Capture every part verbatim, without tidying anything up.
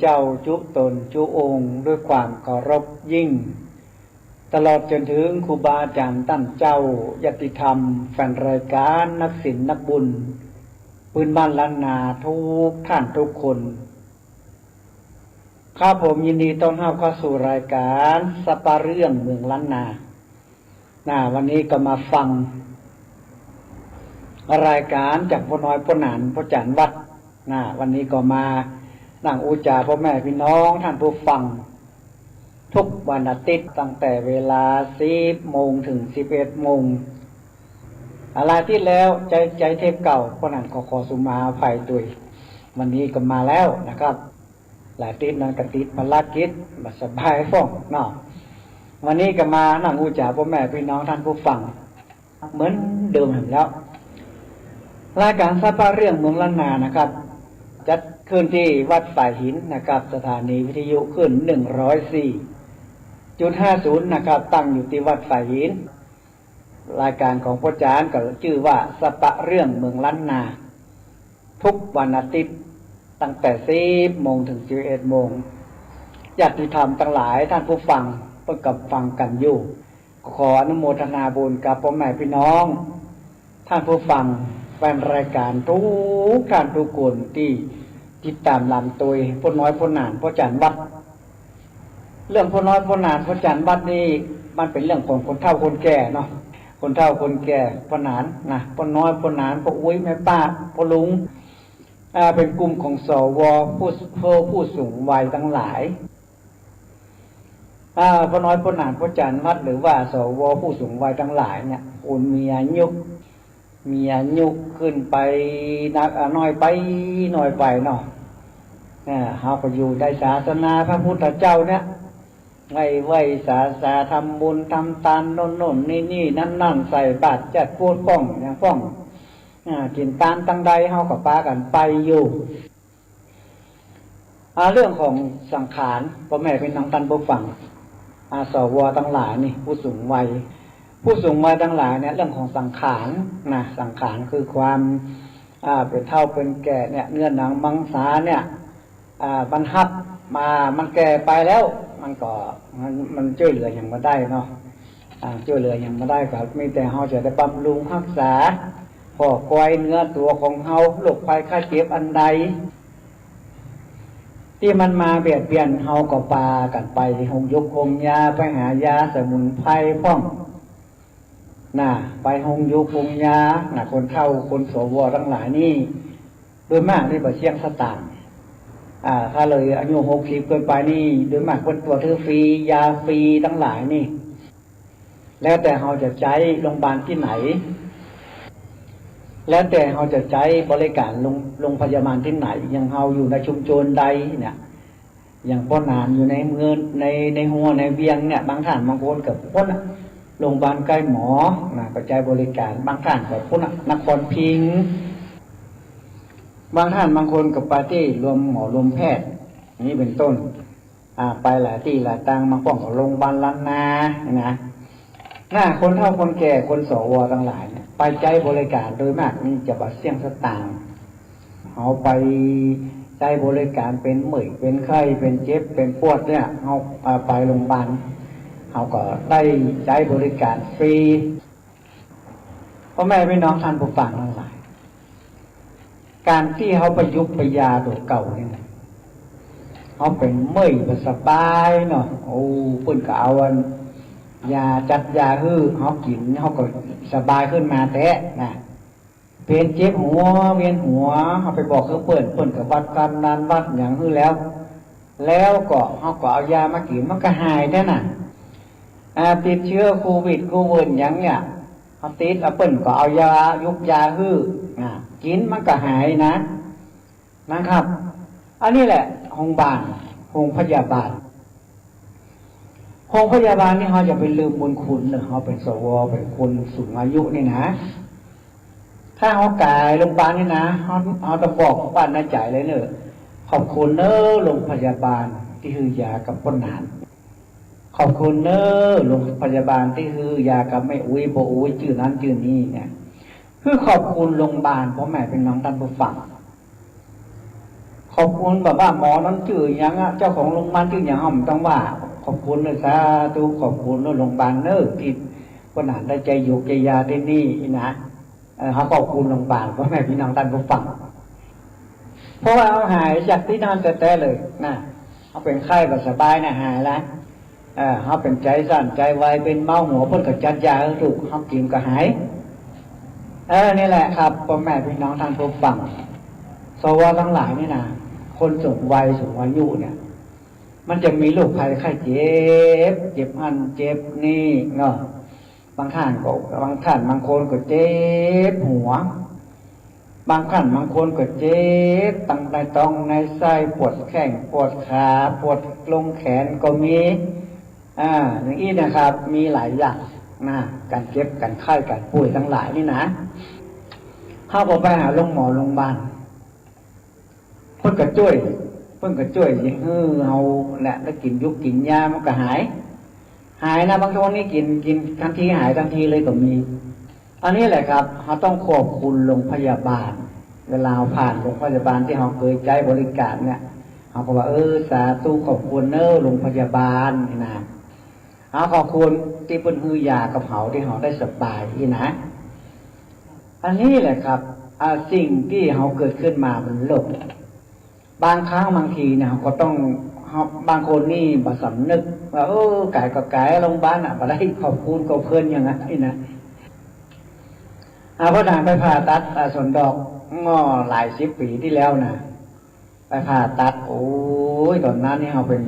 เจ้าจุ๊ต๋นจุ๊องค์ด้วยความเคารพยิ่ง ตลอดจ๋นเถิงครูบาอาจ๋ารย์ต้านเจ้า ญาติธรรม แฟนรายก๋าน นักศิลป์นักบุญ ปื้นบ้านล้านนากู้ต้านกู้คน ครับผม ยินดีต้อนฮับเข้าสู่รายก๋านสัปปะเรื่องเมืองล้านนา นะ วันนี้ก็มาฟังรายก๋านจากป้อน้อยป้อหนานป้อจ๋ารย์วัด นะ วันนี้ก็มานั่งอู้จ๋าป้อแม่ปี้น้องต้านผู้ฟัง กู้วันอาทิตย์ตั้งแต่เวลาสิบโมงเถิงสิบเอ็ดโมง อา หลายอาทิตย์แล้ว ใจ๊ ใจ๊เทปเก่า เพราะนั้นขอ ขอสุมาอภัยตวย วันนี้ก็มาแล้วนะครับ หลายอาทิตย์นั้นก็ติดภารกิจ บ่สบายพ่องเนาะ วันนี้ก็มานั่งอู้จ๋าป้อแม่ปี้น้องต้านผู้ฟัง เหมือนเดิมหั้นแหละ รายก๋านสัปปะเรื่องเมืองล้านนานะครับ จัดขึ้นตี้วัดฝายหินนะครับ สถานีวิทยุคลื่นหนึ่งร้อยสี่จุดห้าศูนย์นะครับ ตั้งอยู่ตี้วัดฝายหิน รายก๋านของป้อจ๋ารย์ก็จื้อว่าสัปปะเรื่องเมืองล้านนา กู้วันอาทิตย์ตั้งแต่สิบโมงเถิงสิบเอ็ดโมง ญาติธรรมตังหลายต้านผู้ฟังเปิ้นก็ฟังกั๋นอยู่ ขออนุโมทนาบุญกับป้อแม่ปี้น้อง ต้านผู้ฟัง แฟนรายก๋านกู้ต้านกู้คนตี้ติดต๋ามหลังตวยป้อน้อยป้อหนานป้อจ๋ารย์วัด เรื่องป้อน้อยป้อหนานป้อจ๋ารย์วัดนี่ มันเป๋นเรื่องของคนเฒ่าคนแก่เนาะ คนเฒ่าคนแก่ ป้อหนานนะ ป้อน้อยป้อหนาน ป้ออุ๊ย แม่ป้า ป้อลุง อ่า เป๋นกลุ่มของ สว ผู้ ผู้สูงวัยตังหลาย อ่า ป้อน้อยป้อหนานป้อจ๋ารย์วัด หรือว่า สว ผู้สูงวัยตังหลายเนี่ย คนมีอายุ มีอายุขึ้นไปนัก อ่า น้อยไป น้อยไปเนาะ อ่า เฮาก็อยู่ในศาสนาพระพุทธเจ้าเนี่ย ไหว้ ไหว้สาสา ทำบุญทำตาน โน่นโน่นนี่นี่ นั่นนั่น ใส่บาตร จัดโพธิ์พ่อง หยังพ่อง อ่า กิ๋นตานตังใด เฮาก็ปากั๋นไปอยู่ อ่า เรื่องของสังขาร ป้อแม่ปี้น้องต้านผู้ฟัง อ่า สว ตังหลายนี่ ผู้สูงวัย ผู้สูงวัยตังหลายเนี่ย เรื่องของสังขารนะ สังขารคือความ อ่า เป๋นเฒ่าเป๋นแก่เนี่ย เนื้อหนังมังสาเนี่ย อ่า มันฮักมา มันแก่ไปแล้ว มันก็ มัน มันจ้วยเหลือหยังบ่ได้เนาะ อ่า จ้วยเหลือหยังบ่ได้ ก็มีแต่เฮาจะได้บำรุงฮักษา ปอกป่วยเนื้อตั๋วของเฮา โรคภัยไข้เจ็บอันใด ตี้มันมาเบียดเบียน เฮาก็ปากั๋นไปโฮงยูกโฮงยา ไปหายาสมุนไพรพ่อง นะ ไปโฮงยูกโฮงยา นะ คนเฒ่า คน สว ตังหลายนี่ โดยมากนี่บ่เสี้ยงสตางค์ อ่า ถ้าเลยอายุหกสิบขึ้นไปนี่ โดยมากเปิ้นตรวจหื้อฟรี ยาฟรีตังหลายนี่ แล้วแต่เฮาจะใจ๊โรงพยาบาลตี้ไหน แล้วแต่เฮาจะใจ๊บริการโรง โรงพยาบาลตี้ไหน อย่างเฮาอยู่ในชุมชนใดเนี่ย อย่างป้อหนานอยู่ในเมือง ใน ในฮัวในเวียงเนี่ย บางท่านบางคนก็ปู้นน่ะ โรงพยาบาลใก้หมอนะ ก็ใจ๊บริการ บางท่านก็ปู้นน่ะ นครพิงค์ บางท่านบางคนก็ไปตี้รวมหมอรวมแพทย์ อย่างนี้เป๋นต้น อ่า ไปหลายตี้หลายตาง บางป้องก็โรงพยาบาลล้านนานะ นะ คนเฒ่าคนแก่ คน สว ตังหลายเนี่ย ไปใจ๊บริการโดยมากนี่จะบ่เสี้ยงสตางค์ เฮาไปใจ๊บริการเป๋นเมื่อย เป๋นไข้ เป๋นเจ็บ เป๋นปวดเนี่ย เฮา อ่า ไปโรงพยาบาล เฮาก็ได้ใจ๊บริการฟรี ป้อแม่ปี้น้องต้านผู้ฟังตังหลาย ก๋านตี้เฮาไปยุกไปยาตั๋วเก่านี่นะ เฮาเป๋นเมื่อยบ่สบายเนาะ โอ้ เปิ้นก็เอาอัน ยาจัดยาหื้อ เฮากิ๋น เฮาก็สบายขึ้นมาแต๊นะ เป๋นเจ็บหัว เวียนหัว เฮาไปบอกหื้อเปิ้น เปิ้นก็วัดความดัน วัดหยังหื้อแล้ว แล้วก็เฮาก็เอายามากิ๋น มันก็หายแต๊น่ะ อ่า ติดเจื้อโควิด โควิดหยังเนี่ย เฮาติด อ่า เปิ้นก็เอายา ยุกยาหื้อ อ่า กิ๋นมันก็หายนะ นะครับ อันนี้แหละ โฮงพยาบาล โฮงพยาบาล โฮงพยาบาลนี่เฮาอย่าไปลืมบุญคุณเนาะ เฮาเป๋น สว เป๋นคนสูงอายุนี่นะ ถ้าเฮาก๋ายโฮงพยาบาลนี่นะ เฮา เฮาต้องบอกความในใจ๋เลยเนาะ ขอบคุณเนาะ โฮงพยาบาลตี้หื้อยากับป้อหนาน ขอบคุณเนาะ โฮงพยาบาลตี้หื้อยากับแม่อุ๊ย ป้ออุ๊ย จื้อนั้นจื้อนี้เนี่ย คือขอบคุณโฮงพยาบาล ป้อแม่ปี้น้องต้านผู้ฟัง ขอบคุณแบบว่าหมอนั้นจื้อหยังอะ เจ้าของโรงพยาบาลจื้อหยัง เฮาบ่ต้องว่า ขอบคุณเน้อ สาธุ ขอบคุณเน้อโรงพยาบาลเน้อ ตี้เปิ้นหันได้ใจ๊ยูกใจ๊ยาตี้นี่นะ เออ เฮาขอบคุณโรงพยาบาล ป้อแม่ปี้น้องต้านผู้ฟัง เพราะว่าเฮาหายจากตี้นั่นแต๊ๆ เลยนะ เฮาเป๋นไข้บ่สบายนะ หายละ เออ เฮาเป๋นใจ๋สั่นใจ๋ไว เป๋นเมาหัว เปิ้นก็จัดยาหื้อถูก เฮากิ๋นก็หาย เออ นี่แหละครับ ป้อแม่ปี้น้องต้านผู้ฟัง สว ตังหลายนี่นะ คนสูงวัยสูงอายุเนี่ย มันจะมีโรคภัยไข้เจ็บ เจ็บหั้นเจ็บนี่เนาะ บางท่านก็ บางท่านบางคนก็เจ็บหัว บางท่านบางคนก็เจ็บตังในต๊องในไส้ ปวดแข้งปวดขา ปวดลงแขนก็มี อ่า อย่างอี้นะครับ มีหลายอย่างนะ ก๋านเจ็บก๋านไข้ก๋านป่วยตังหลายนี่นะ เฮาก็ไปหาโรงหมอโรงพยาบาล เปิ้นก็จ้วย เปิ้นก็จ้วยหื้อเฮาแหละ ได้กิ๋นยูกกิ๋นยามันก็หาย หายนะ บางคนนี่กิ๋น กิ๋นตันทีหายตันทีเลยก็มี อันนี้แหละครับ เฮาต้องขอบคุณโรงพยาบาล เวลาเฮาผ่านโรงพยาบาลตี้เฮาเกยใจ๊บริการเนี่ย เฮาก็ว่า เออ สาธุ ขอบคุณเน้อโรงพยาบาลนี่นะ เฮาขอบคุณตี้เปิ้นหื้อยากับเฮา ตี้เฮาได้สบายนี่นะ อันนี้แหละครับ อ่า สิ่งตี้เฮาเกิดขึ้นมาบนโลก บางครั้งบางทีเนี่ย เฮาก็ต้อง เฮา บางคนนี่บ่สำนึกว่า เออ ก๋ายก็ก๋ายโรงพยาบาลน่ะ บ่ได้ขอบคุณกับเปิ้นอย่างนั้นนี่นะ อ่า ป้อหนานไปผ่าตัด อ่า สวนดอก เมื่อหลายสิบปี๋ตี้แล้วนะ ไปผ่าตัด โอ้ย ต๋อนนั้นนี่เฮาเป๋น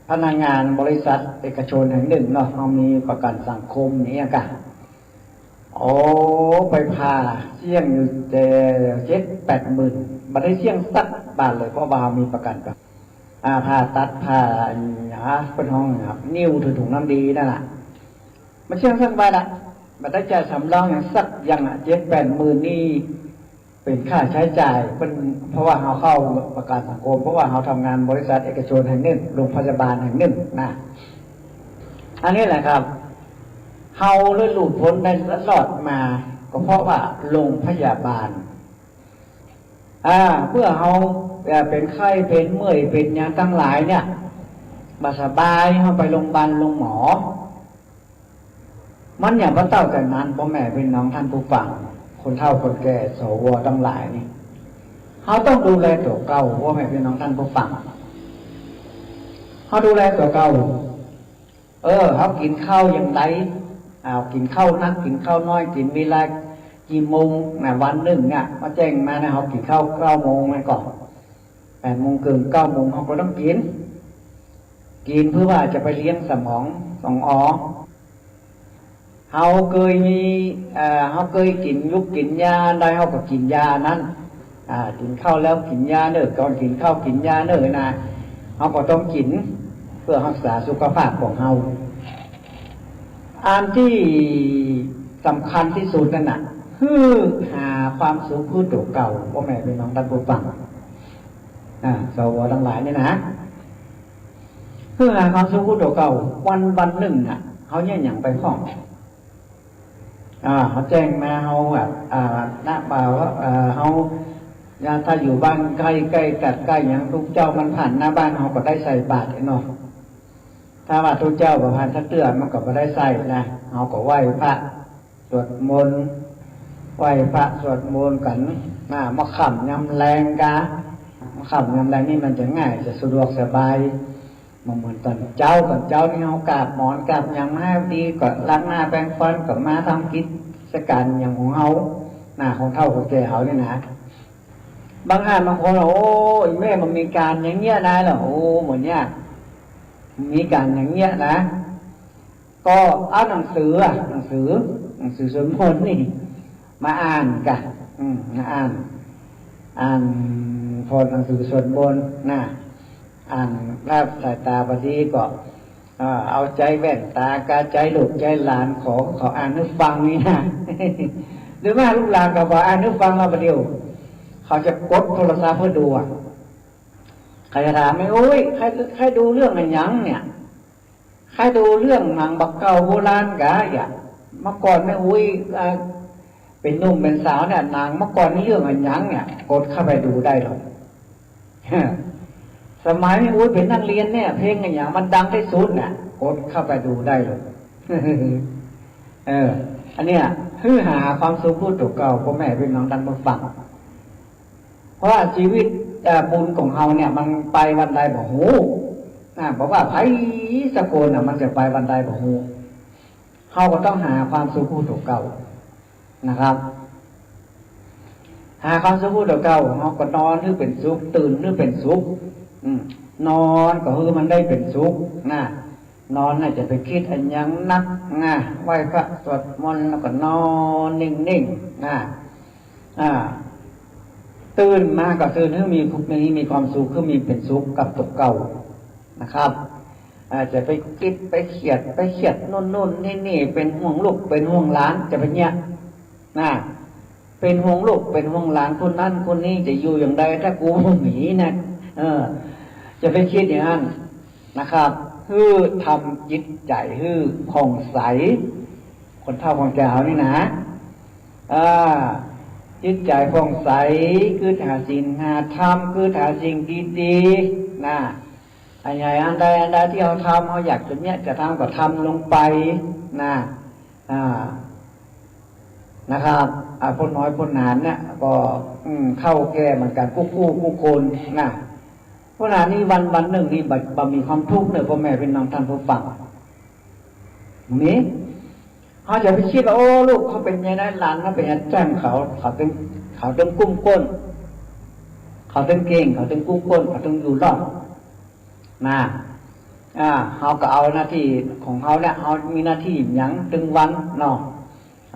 พนักงานบริษัทเอกชนแห่งนึ่งเนาะ เฮามีประกั๋นสังคมนี่อะกะ โอ้ ไปผ่าเสี้ยงอยู่แต่เจ็ดแปดหมื่น บ่ได้เสี้ยงสักบาทเลย เพราะว่าเฮามีประกั๋น อ่า ผ่าตัด ผ่า อ่า เปิ้นฮ้อง อ่า นิ้วถือถุงน้ำดีนั่นน่ะ บ่เสี้ยงสักบาทอะ บ่ได้จ่ายสำรองหยังสักอย่างอะ เจ็ดแปดหมื่นนี่ เป๋นค่าใจ๊จ่ายเปิ้น เพราะว่าเฮาเข้าประกั๋นสังคม เพราะว่าเฮาทำงานบริษัทเอกชนแห่งนึ่ง โรงพยาบาลแห่งนึ่งนะ อันนี้แหละครับ เฮาเลยหลุดป๊นได้รอดมา ก็เพราะว่าโรงพยาบาล อ่า เมื่อเฮา เอ่อ เป๋นไข้ เป๋นเมื่อย เป๋นหยังตังหลายเนี่ย บ่สบาย เฮาไปโรงพยาบาล โรงหมอ มันหยังบ่เต้าแก่นั้น ป้อแม่ปี้น้องต้านผู้ฟัง คนเฒ่าคนแก่ สว ตังหลายนี่ เฮาต้องดูแลตั๋วเก่า ป้อแม่ปี้น้องต้านผู้ฟัง เฮาดูแลตั๋วเก่า เออ เฮากิ๋นข้าวอย่างใด อ่า กิ๋นข้าวนัก กิ๋นข้าวน้อย กิ๋นเวลากี่โมงนะ วันนึ่งเนี่ย มาแจ้งมานะ เฮากิ๋นข้าวเก้าโมงแม่นก่อ แปดโมงเกิ่ง เก้าโมง เฮาก็ต้องกิ๋น กิ๋นเปื้อว่าจะไปเลี้ยงสมอง สองอ เฮาเกยมี เอ่อ เฮาเกยกิ๋นยูกกิ๋นยาอันใด เฮาก็กิ๋นยาอันนั้น อ่า กิ๋นข้าวแล้วกิ๋นยาเน่อ ก่อนกิ๋นข้าวกิ๋นยาเน่อนะ เฮาก็ต้องกิ๋นเปื้อฮักษาสุขภาพของเฮา อันตี้สำคัญตี้สุดนั่นน่ะ คือหาความสุขคือตั๋วเก่า ป้อแม่ปี้น้องต้านผู้ฟัง อ่า สว ตังหลายนี่นะ คือหาความสุขคือตั๋วเก่า วันวันนึ่งน่ะ เฮาเยียะหยังไปพ่อง อ่า เฮาแจ้งมา เฮาแบบ อ่า นะ บ่าว่า เอ่อ เฮา ยามถ้าอยู่บ้านใก้ๆ กัดใก้หยัง ตุ๊เจ้ามันผ่านหน้าบ้าน เฮาก็ได้ใส่บาตรเนาะ ถ้าว่าตุ๊เจ้าบ่ผ่านสักเตื้อ มันก็บ่ได้ใส่นะ เฮาก็ไหว้พระ สวดมนต์ ไหว้พระสวดมนต์กั๋น นะ มาค่ำยามแลงกา มาค่ำยามแลงนี่มันจะง่าย จะสะดวกสบาย บ่เหมือนต๋อนเจ๊า ต๋อนเจ๊านี่เฮากราบหมอนกราบหยังมาดี ก็ล้างหน้าแปรงฟัน ก็มาทำกิจก๋านหยังของเฮา นะ ของเฒ่าของแก่เฮานี่นะ บางท่านบางคน โอ้ อีแม่มันมีก๋านอย่างเงี้ยนะ โอ้ บ่เยียะ มีก๋านอย่างเงี้ยนะ ก็เอาหนังสืออะ หนังสือ หนังสือสวดมนต์นี่ มาอ่านกะ อืม มาอ่าน อ่านพอหนังสือสวดมนต์นะ อ่านแล้วสายตาบ่ดีก็ เอ่อ เอาใจ๊แว่นตากา ใจ๊ลูกใจ๊หลาน ขอเขาอ่านหื้อฟังนี่นะ หรือว่าลูกหลานเขาบ่อ่านหื้อฟังแล้วบ่าเดี่ยว เขาจะกดโทรศัพท์เปื้อดูอะ เขาจะถาม แม่อุ๊ย ใค่ ใค่ดูเรื่องอะหยังเนี่ย ใค่ดูเรื่องหนังบ่าเก่าโบราณกา อย่าง เมื่อก่อนแม่อุ๊ย เอ่อ เป๋นหนุ่มเป๋นสาวเนี่ย หนังเมื่อก่อนนี่เรื่องอะหยังเนี่ย กดเข้าไปดูได้เลย แถ สมัยนี้ อุ๊ย เป๋นนักเฮียนเนี่ย เพลงอะหยังมันดังตี้สุดน่ะ กดเข้าไปดูได้เลย เออ อันเนี้ย หื้อหาความสุขฮู้ตั๋วเก่า ป้อแม่ปี้น้องต้านผู้ฟัง เพราะว่าจีวิต เอ่อ บุญของเฮาเนี่ย มันไปวันใดบ่ฮู้ นะ บ่ว่าใผสักคนน่ะ มันจะไปวันใดบ่ฮู้ เฮาก็ต้องหาความสุขฮู้ตั๋วเก่า นะครับ หาความสุขฮู้ตั๋วเก่า เฮาก็นอนหื้อเป๋นสุข ตื่นหื้อเป๋นสุข อืม นอนก็หื้อมันได้เป๋นสุขนะ นอนน่ะจะไปกึ๊ดอะหยังนักนะ ไหว้พระสวดมนต์แล้วก็นอนนิ่งๆ นะ อ่า ตื่นมาก็ตื่นหื้อมี มี มีความสุข หื้อมีเป๋นสุขกับตั๋วเก่า นะครับ อ่า จะไปกึ๊ดไปเคียด ไปเคียดโน่นโน่นนี่นี่ เป๋นห่วงลูกเป๋นห่วงหลาน จะไปเยียะ นะ เป๋นห่วงลูกเป๋นห่วงหลาน คนนั้นคนนี้จะอยู่อย่างใด ถ้ากูบ่มีนะ เออ จะไปกึ๊ดอย่างนั้นนะครับ หื้อทำจิตใจ๋หื้อผ่องใส คนเฒ่าคนแก่เฮานี่นะ อ่า จิตใจ๋ผ่องใส กึ๊ดหาศีลหาธรรม กึ๊ดหาสิ่งดีๆ นะ อันใดอันใดตี้เฮาทำ เฮาอยากจะเยียะจะทำก็ทำลงไปนะ อ่า นะครับ อ่า ผู้น้อยผู้หนานเนี่ยก็ อืม เฒ่าแก่เหมือนกั๋นกู้กู้กู้คนนะ ผู้หนานนี่วันวันนึ่งนี่บ่ บ่มีความทุกข์เน่อ ป้อแม่ปี้น้องต้านผู้ฟัง นี่ เฮาจะไปกึ๊ดว่า โอ้ ลูกเฮาเป๋นอย่างใด หลานเฮาเป๋นอย่างใด แจ้งเขา เขาตึง เขาตึงกุ้มก้น เขาตึงเก่ง เขาตึงกุ้มก้น เขาตึงอยู่รอด นะ อ่า เฮาก็เอาหน้าตี้ของเฮาเนี่ย เฮามีหน้าตี้หยังตึงวันเนาะ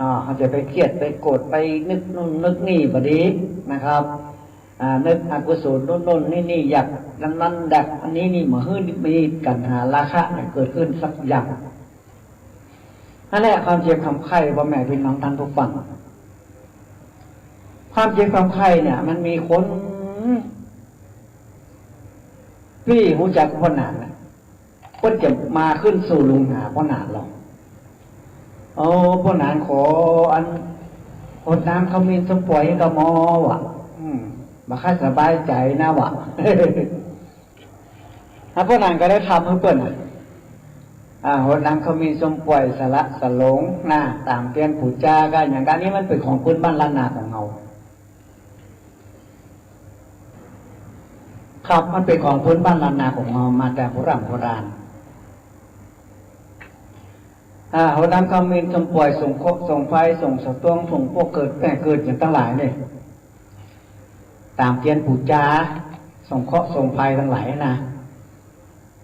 อ่า เฮาจะไปเคียด ไปโกรธ ไปนึกโน่นนึกนี่บ่ดีนะครับ อ่า นึกอกุศลโน่นโน่นนี่นี่ อยากนั้นนั้น อยากอันนี้นี่ บ่หื้อมีตัณหาราคะเนี่ยเกิดขึ้นสักอย่าง นั่นแหละ ความเจ็บความไข้ ป้อแม่ปี้น้องต้านผู้ฟัง ความเจ็บความไข้เนี่ย มันมีคน ตี้ฮู้จักป้อหนานน่ะ เปิ้นจะมาขึ้นสู่ลุงหาป้อหนานหรอก โอ้ ป้อหนานขออัน ฮดน้ำขมิ้นส้มป่วยก็มอวะ อืม บ่ค่อยสบายใจ๋นะวะ ถ้าป้อหนานก็ได้ทำหื้อเปิ้นน่ะ อ่า ฮดน้ำขมิ้นส้มป่วย สละสลงนะ ต๋ามเตียนปู๋จากั๋น อย่างอันนี้มันเป๋นของพื้นบ้านล้านนาของเฮา ครับ มันเป๋นของพื้นบ้านล้านนาของเฮามาแต่โบร่ำโบราณ อ่า ฮดน้ำขมิ้นส้มป่วย ส่งเคราะห์ส่งภัย ส่งสะตวง ส่งปกเกิดแม่เกิดอย่างตังหลายนี่ ต๋ามเตียนปู๋จา ส่งเคราะห์ส่งภัยตังหลายนะ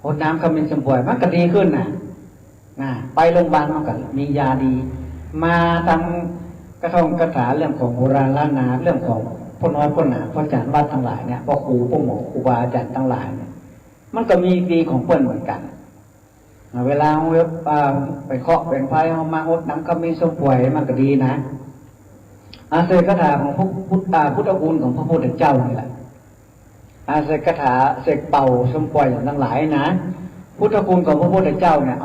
ฮดน้ำขมิ้นส้มป่วย มันก็ดีขึ้นน่ะ นะ ไปโรงพยาบาลมันก็มียาดี มาต๋ามกระท่อมคาถาเรื่องของโบราณล้านนา เรื่องของป้อน้อยป้อหนาน ป้อจ๋ารย์วัดตังหลายเนี่ย ป้อครูป้อหมอครูบาอาจ๋ารย์ตังหลายเนี่ย มันก็มีดีของเปิ้นเหมือนกั๋น เวลาเฮา อ่า เป๋นเคราะห์เป๋นภัย เฮามาฮดน้ำขมิ้นส้มป่วย มันก็ดีนะ อาศัยคาถาของพระพุทธ อ่า พุทธคุณของพระพุทธเจ้านี่แหละ อาศัยคาถาเสกเป่าส้มป่วยอย่างตังหลายนะ พุทธคุณของพระพุทธเจ้าเนี่ย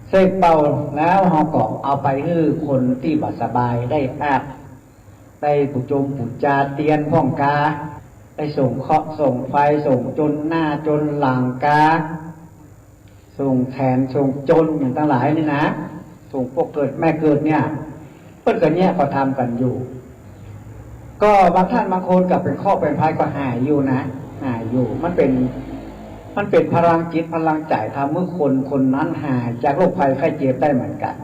เสกเป่าแล้วเฮาก็เอาไปหื้อคนตี้บ่สบายได้อาบ ได้ปู๋จงปู๋จาเตียนพ่องกา ได้ส่งเคราะห์ส่งภัย ส่งจนหน้าจนหลังกา ส่งแขนส่งจนอย่างตังหลายนี่นะ ส่งปกเกิดแม่เกิดเนี่ย เปิ้นก็เยียะก็ทำกั๋นอยู่ ก็บางท่านบางคนก็เป๋นเคราะห์เป๋นภัยก็หายอยู่นะ หายอยู่ มันเป๋น มันเป๋นพลังจิตพลังใจ๋ ทำหื้อคนคนนั้นหายจากโรคภัยไข้เจ็บได้เหมือนกั๋น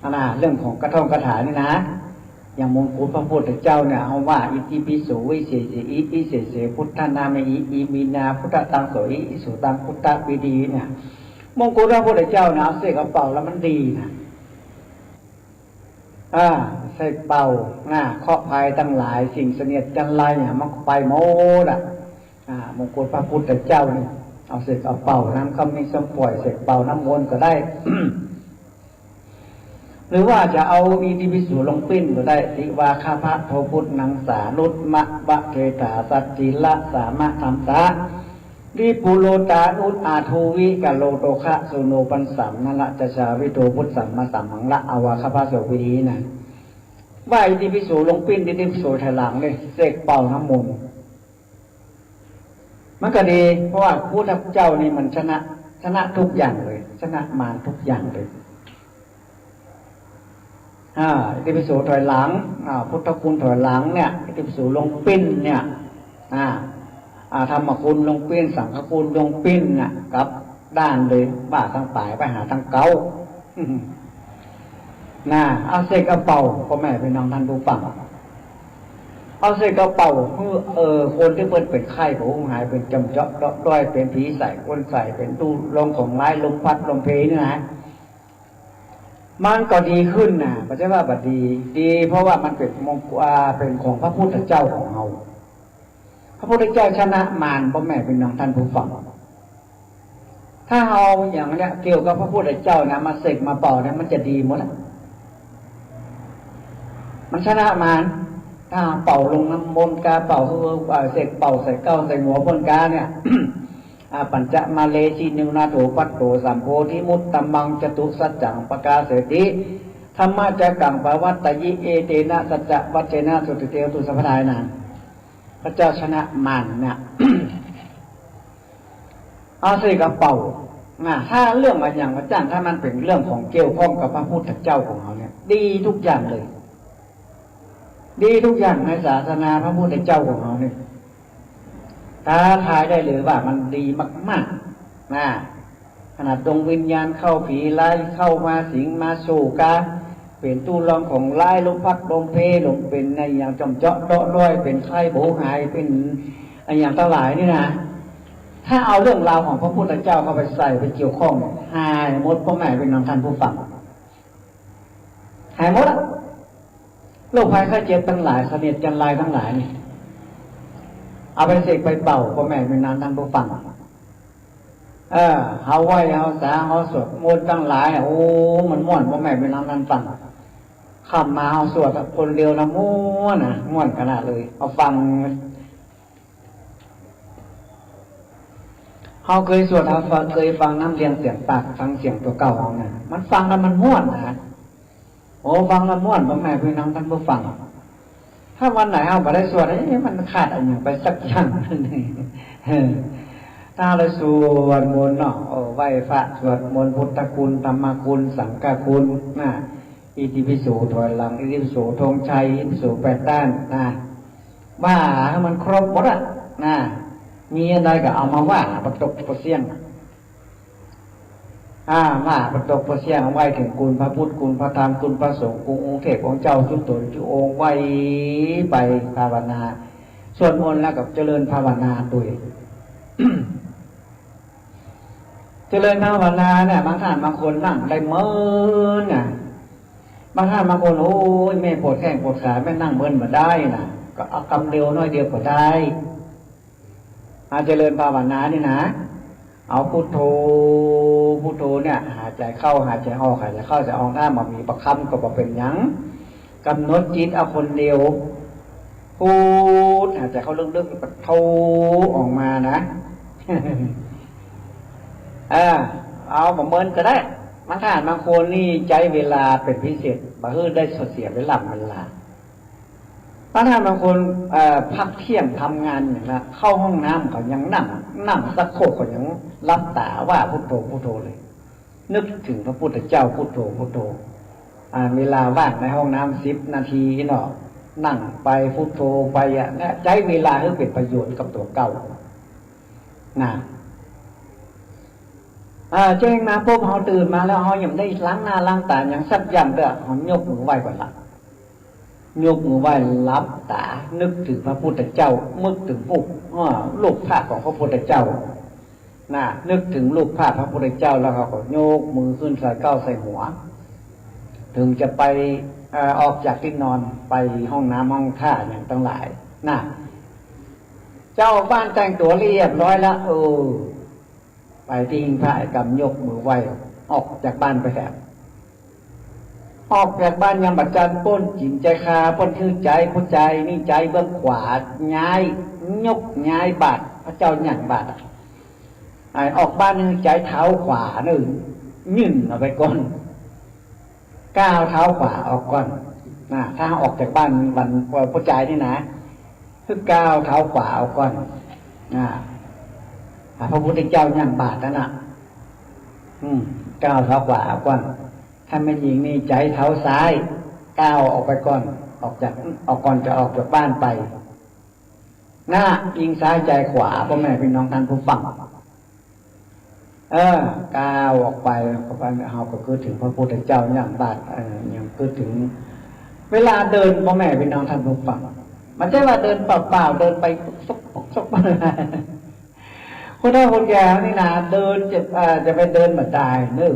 อันน่ะ เรื่องของกระท่อมคาถานี่นะ อย่างมงกุฎพระพุทธเจ้าเนี่ย เฮาว่า อิติปิโสวิเศษเสหิ วิเศษเส พุทธนาเมหิ อิมินาพุทธตังโสหิ อิโสตังพุทธปีติเนี่ย มงกุฎพระพุทธเจ้าเนี่ย เอาเสกเอาเป่าแล้วมันดีนะ อ่า เสกเป่านะ เคราะห์ภัยตังหลาย สิ่งเสนียดจัญไรเนี่ย มันก็ไปหมดอะ อ่า มงกุฎพระพุทธเจ้าเนี่ย เอาเสกเอาเป่า น้ำขมิ้นส้มป่วย เสกเป่าน้ำมนต์ก็ได้ หรือว่าจะเอาอิติปิโสลงปิ้นก็ได้ ติวาคะพะโทปุณณังสานุตมะวะเทถาสัจจิละสามะธัมสะ วิปุโลตานุตอาทูวิกะโลโตคะ สุโนปันสัมนละจชาวิโทพุทธัมมะสัมมังละอวาคะพะโสวิธีนะ ว่าอิติปิโสลงปิ้น อิติปิโสถอยหลังเลย เสกเป่าน้ำมนต์ มันก็ดี เพราะว่าพุทธเจ้านี่มันชนะ ชนะทุกอย่างเลย ชนะมารทุกอย่างเลย อ่า อิติปิโสถอยหลัง อ่า พุทธคุณถอยหลังเนี่ย อิติปิโสลงปิ้นเนี่ย อ่า อ่า ธรรมคุณลงปิ้น สังฆคุณลงปิ้นเนี่ย กลับด้านเลย ว่าตังป๋ายไปหาตังเก๊า น่ะ เอาเสกเอาเป่า ป้อแม่ปี้น้องต้านผู้ฟัง เอาเสกเอาเป่า คือ เออ คนตี้เปิ้นเป๋นไข้ บ่ฮู้หาย เป๋นจ่อมเจาะเดาะด้อย เป๋นผีใส่คนใส่ เป๋นตู้รองของฮ้าย ลมพัดลมเพนี่นะ มันก็ดีขึ้นนะ บ่ใจ้ว่าบ่ดี ดีเพราะว่ามันเป๋นมงคล อ่า เป๋นของพระพุทธเจ้าของเฮา พระพุทธเจ้าชนะมาร ป้อแม่ปี้น้องต้านผู้ฟัง ถ้าเอาอย่างเนี้ย เกี่ยวกับพระพุทธเจ้านะ มาเสกมาเป่าเนี่ย มันจะดีหมดอะ มันชนะมาร ถ้าเป่าลงน้ำมนต์กา เป่า เอ่อ เสกเป่าใส่เก๊าใส่หัวเปิ้นกาเนี่ย อ่า ปัญจมาเรสิ เนวนาโถ ภัทโถ สัมโพธิมุตตมัง จตุสัจจัง ปกาเสติ ธัมมจักกัง ปวัตตยิ เอเตนะ สัจจะวัจเจนะ สุตติเต โหตุ สัพพะทา นะ พระเจ้าชนะมารเนี่ย เอาเสกเอาเป่า นะ ถ้าเรื่องอะหยังอะจ้าง ถ้ามันเป๋นเรื่องของเกี่ยวข้องกับพระพุทธเจ้าของเฮาเนี่ย ดีทุกอย่างเลย ดีทุกอย่างในศาสนาพระพุทธเจ้าของเฮาเนี่ย ท้าทายได้เลยว่ามันดีมากๆ นะ ขนาดดวงวิญญาณเข้า ผีร้ายเข้ามาสิงมาสู่กา เป๋นตู้รองของฮ้าย ลมพัดลมเพ ลมเป๋นอะหยังจ่อมเจาะเดาะด้อย เป๋นไข้บ่หาย เป๋นอะหยังตังหลายนี่นะ ถ้าเอาเรื่องราวของพระพุทธเจ้าเข้าไปใส่ไปเกี่ยวข้อง หายหมด ป้อแม่ปี้น้องต้านผู้ฟัง หายหมดอะ โรคภัยไข้เจ็บตังหลาย เสนียดจัญไรตังหลายนี่ เอาไปเสกไปเป่า ป้อแม่ปี้น้องต้านผู้ฟัง เออ เฮาไหว้เฮาสาเฮาสวดมนต์ตังหลายอะ โอ้ มันม่วน ป้อแม่ปี้น้องต้านฟัง ค่ำมาเฮาสวดคนเดียวนะ ม่วนนะ ม่วนขนาดเลย เอาฟัง เฮาเกยสวด เฮาฟัง เกยฟังน้ำเลียงเสียงปาก ฟังเสียงตั๋วเก่าเฮานะ มันฟังแล้วมันม่วนนะ โอ้ ฟังแล้วม่วน ป้อแม่ปี้น้องต้านผู้ฟัง ถ้าวันไหนเฮาบ่ได้สวด เอ๊ะ มันขาดอะหยังไปสักอย่างหนึ่ง เออ ถ้าเฮาสวดมนต์เนาะ เออ ไหว้พระ สวดมนต์พุทธคุณ ธรรมคุณ สังฆคุณ นะ อิติปิโสถอยหลัง อิติปิโสธงชัย อิติปิโสแปดด้าน นะ ว่าหื้อมันครบหมดอะ นะ มีอันใดก็เอามาว่า บ่ตกบ่เสี้ยง อ่า ว่าบ่ตกบ่เสี้ยง ไหว้เถิงคุณพระพุทธ คุณพระธรรม คุณพระสงฆ์ คุณองค์เทพองค์เจ้า จุ๊ต๋นจุ๊องค์ ไหว้ไปภาวนา สวดมนต์แล้วก็เจริญภาวนาตวย เจริญภาวนาเนี่ย บางท่านบางคนนั่งได้เมินน่ะ บางท่านบางคน โอ้ย แม่ปวดแข้งปวดขา แม่นั่งเมินบ่ได้น่ะ ก็เอากำเดียวน้อยเดียวก็ได้ อาเจริญภาวนานี่นะ เอาพุทโธ พุทโธเนี่ย หายใจ๋เข้า หายใจ๋ออก หายใจ๋เข้า ใจ๋ออก ถ้าบ่มีประคำก็บ่เป๋นหยัง ก๋ำหนดจิตเอาคนเดียว พุท หายใจ๋เข้าลึกๆ พุทโธออกมานะ เออ เอาบ่เมินก็ได้ บางท่านบางคนนี่ใจ๊เวลาเป๋นพิเศษ บ่หื้อได้เสียเวลา เวลา บางท่านบางคน เอ่อ พักเที่ยงทำงานอย่างนั้น เข้าห้องน้ำก็ยังนั่ง นั่งชักโครกก็ยังหลับต๋าว่าพุทโธ พุทโธเลย นึกเถิงพระพุทธเจ้า พุทโธ พุทโธ อ่า เวลาว่างในห้องน้ำสิบนาทีเนาะ นั่งไปพุทโธไปอะ เนี่ย ใจ๊เวลาหื้อเป๋นประโยชน์กับตั๋วเก่า นะ อ่า แจ้งมาปุ๊บ เฮาตื่นมาแล้ว เฮายังได้ล้างหน้าล้างต๋าหยังสักอย่างเตื้อ เฮายกมือไหว้ก่อนละ ยกมือไหว้หลับต๋า นึกเถิงพระพุทธเจ้า นึกเถิงผู้ อ่า รูปภาพของพระพุทธเจ้า นะ นึกเถิงรูปภาพพระพุทธเจ้า แล้วเฮาก็ยกมือขึ้นใส่เก๊าใส่หัว เถิงจะไป เอ่อ ออกจากตี้นอน ไปห้องน้ำห้องท่าหยังตังหลาย นะ เจ้าบ้านแต่งตั๋วเรียบร้อยแล้ว เออ ไปตี้หิ้งพระ ก๋ำยกมือไหว้ ออกจากบ้านไปแหม ออกจากบ้านยังบ่จันป๊นจิ๋นใจ๋คา ป๊นหื้อใจ๊ผู้จายนี่ ใจ๊เบื้องขวา ย้าย ยกย้ายบาตร พระเจ้าหยั่งบาตรอะ ไอ้ออกบ้านหื้อใจ๊เท้าขวานึ่ง ยื่นออกไปก่อน ก้าวเท้าขวาออกก่อน นะ ถ้าออกจากบ้านวัน เอ่อ ผู้จายนี่นะ คือก้าวเท้าขวาออกก่อน นะ พระพุทธเจ้าย่างบาตรนั่นน่ะ อืม ก้าวเท้าขวาก่อน ถ้าแม่ญิงนี่ใจ๋เท้าซ้าย ก้าวออกไปก่อน ออกจาก ออกก่อนจะออกจากบ้านไป นะ อิงซ้ายใจ๋ขวา ป้อแม่ปี้น้องต้านผู้ฟัง เออ ก้าวออกไป เข้าไป เฮาก็กึ๊ดถึงพระพุทธเจ้าย่างบาตร เออ ยังกึ๊ดถึง เวลาเดิน ป้อแม่ปี้น้องต้านผู้ฟัง มันใจ้ว่าเดินเปล่าๆ เดินไปซกๆ คนเฒ่าคนแก่นี่นะ เดินจะ เอ่อ จะไปเดินบ่ได้เน่อ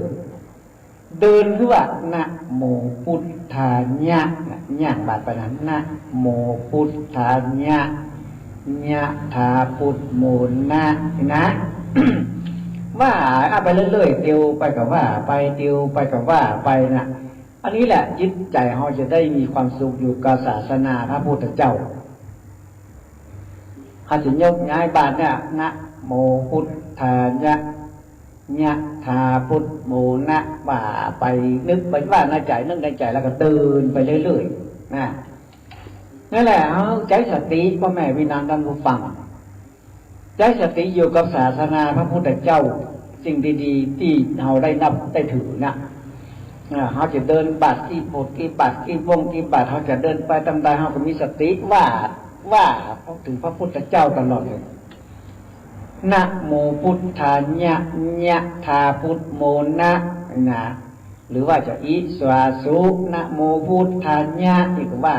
เดินคือว่า นะโมพุทธายะ นะ ย่างบาตรไปนะ นะโมพุทธายะ ยะถาพุทโธนะ นี่นะ ว่า เอาไปเรื่อยๆ เตียวไปก็ว่าไป เตียวไปก็ว่าไปนะ อันนี้แหละจิตใจ๋เฮาจะได้มีความสุขอยู่กับศาสนาพระพุทธเจ้า เฮาจะยกย้ายบาตรเนี่ย นะโมพุทธายะ ยะถาพุทโธนะ ว่าไป นึกไปว่าในใจ๋ นึกในใจ๋แล้วก็เดินไปเรื่อยๆ นะ นั่นแหละ เฮาใจ๊สติ ป้อแม่ปี้น้องต้านผู้ฟัง ใจ๊สติอยู่กับศาสนาพระพุทธเจ้า สิ่งดีๆ ตี้เฮาได้นับได้ถือนะ อ่า เฮาจะเดินบาตรกี่โผดกี่บาตรกี่วงกี่บาตร เฮาจะเดินไปตางใด เฮาก็มีสติว่า ว่าถึงพระพุทธเจ้าตลอดเลย นะโมพุทธายะ ยะถาพุทโธนะ นะ หรือว่าจะอิสวาสุ นะโมพุทธายะ นี่ก็ว่า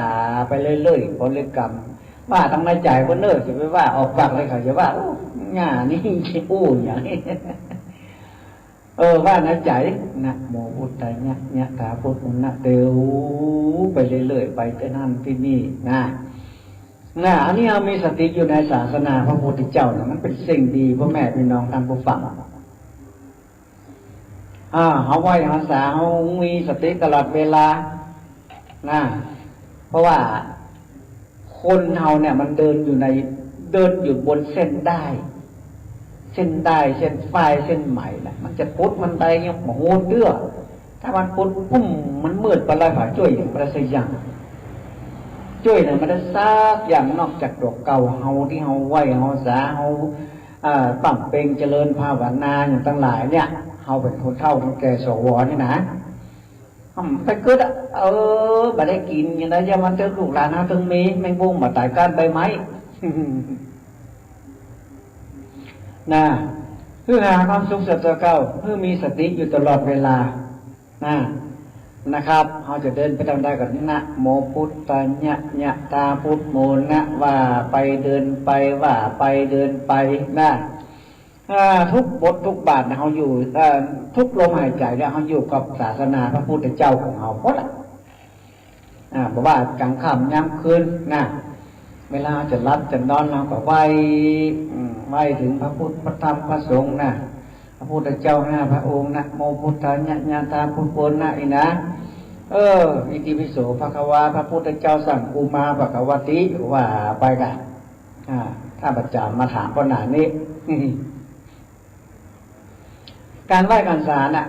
ไปเรื่อยๆ บริกรรม ว่าตางในใจ๋เปิ้นเน่อ จะไปว่าออกปากเลย เขาจะว่า โอ้ หน้านี่อู้หยัง เออ ว่าในใจ๋ นะโมพุทธายะ ยะถาพุทโธนะ เตียวไปเรื่อยๆ ไปตี้นั่นตี้นี่นะ นะ อันนี้เฮามีสติอยู่ในศาสนาพระพุทธเจ้านะ มันเป๋นสิ่งดี ป้อแม่ปี้น้องต้านผู้ฟัง อ่า เฮาไหว้เฮาสา เฮามีสติตลอดเวลา นะ เพราะว่าคนเฮาเนี่ยมันเดินอยู่ใน เดินอยู่บนเส้นด้าย เส้นด้าย เส้นฝ้าย เส้นไหมนะ มันจะปุดมันไปยังบ่ฮู้เตื้อ ถ้ามันปุดปุ้ม มันมืดไปแล้ว ผาจ้วยหยังบ่ได้สักอย่าง จ้วยหยังบ่ได้สักอย่าง นอกจากตั๋วเก่าเฮาตี้เฮาไหว้เฮาสา เฮา อ่า บำเพ็ญเจริญภาวนาอย่างตังหลายเนี่ย เฮาเป๋นคนเฒ่าคนแก่ สว นี่นะ อืม ไปกึ๊ดอะ เออ บ่ได้กิ๋นอย่างใด อย่ามันเถิด ลูกหลานเฮาเถิงมี แมงมุมบ่ต๋ายก้านใบไม้ นะ หื้อหาความสุขเสียเตื้อเก่า หื้อมีสติอยู่ตลอดเวลา นะ นะครับ เฮาจะเดินไปตางใดก็ นะโมพุทธายะ ยะถาพุทโธนะ ว่าไปเดินไป ว่าไปเดินไป นะ อ่า ทุกบททุกบาทเฮาอยู่ เอ่อ ทุกลมหายใจ๋เนี่ย เฮาอยู่กับศาสนาพระพุทธเจ้าของเฮาหมดอะ อ่า บ่ว่ากลางค่ำยามคืนนะ เวลาจะหลับจะนอน เฮาก็ไหว้ อืม ไหว้เถิงพระพุทธ พระธรรม พระสงฆ์นะ พระพุทธเจ้าห้าพระองค์ นะโมพุทธายะ ยะถาพุทโธนะ นี่นะ เออ อิติปิโสภะคะวา พระพุทธเจ้าสั่งกูมา ภะคะวะติ ว่าไปกะ อ่า ถ้าประจ๋ำมาถามปัญหานี้ ก๋านไหว้ก๋านสาน่ะ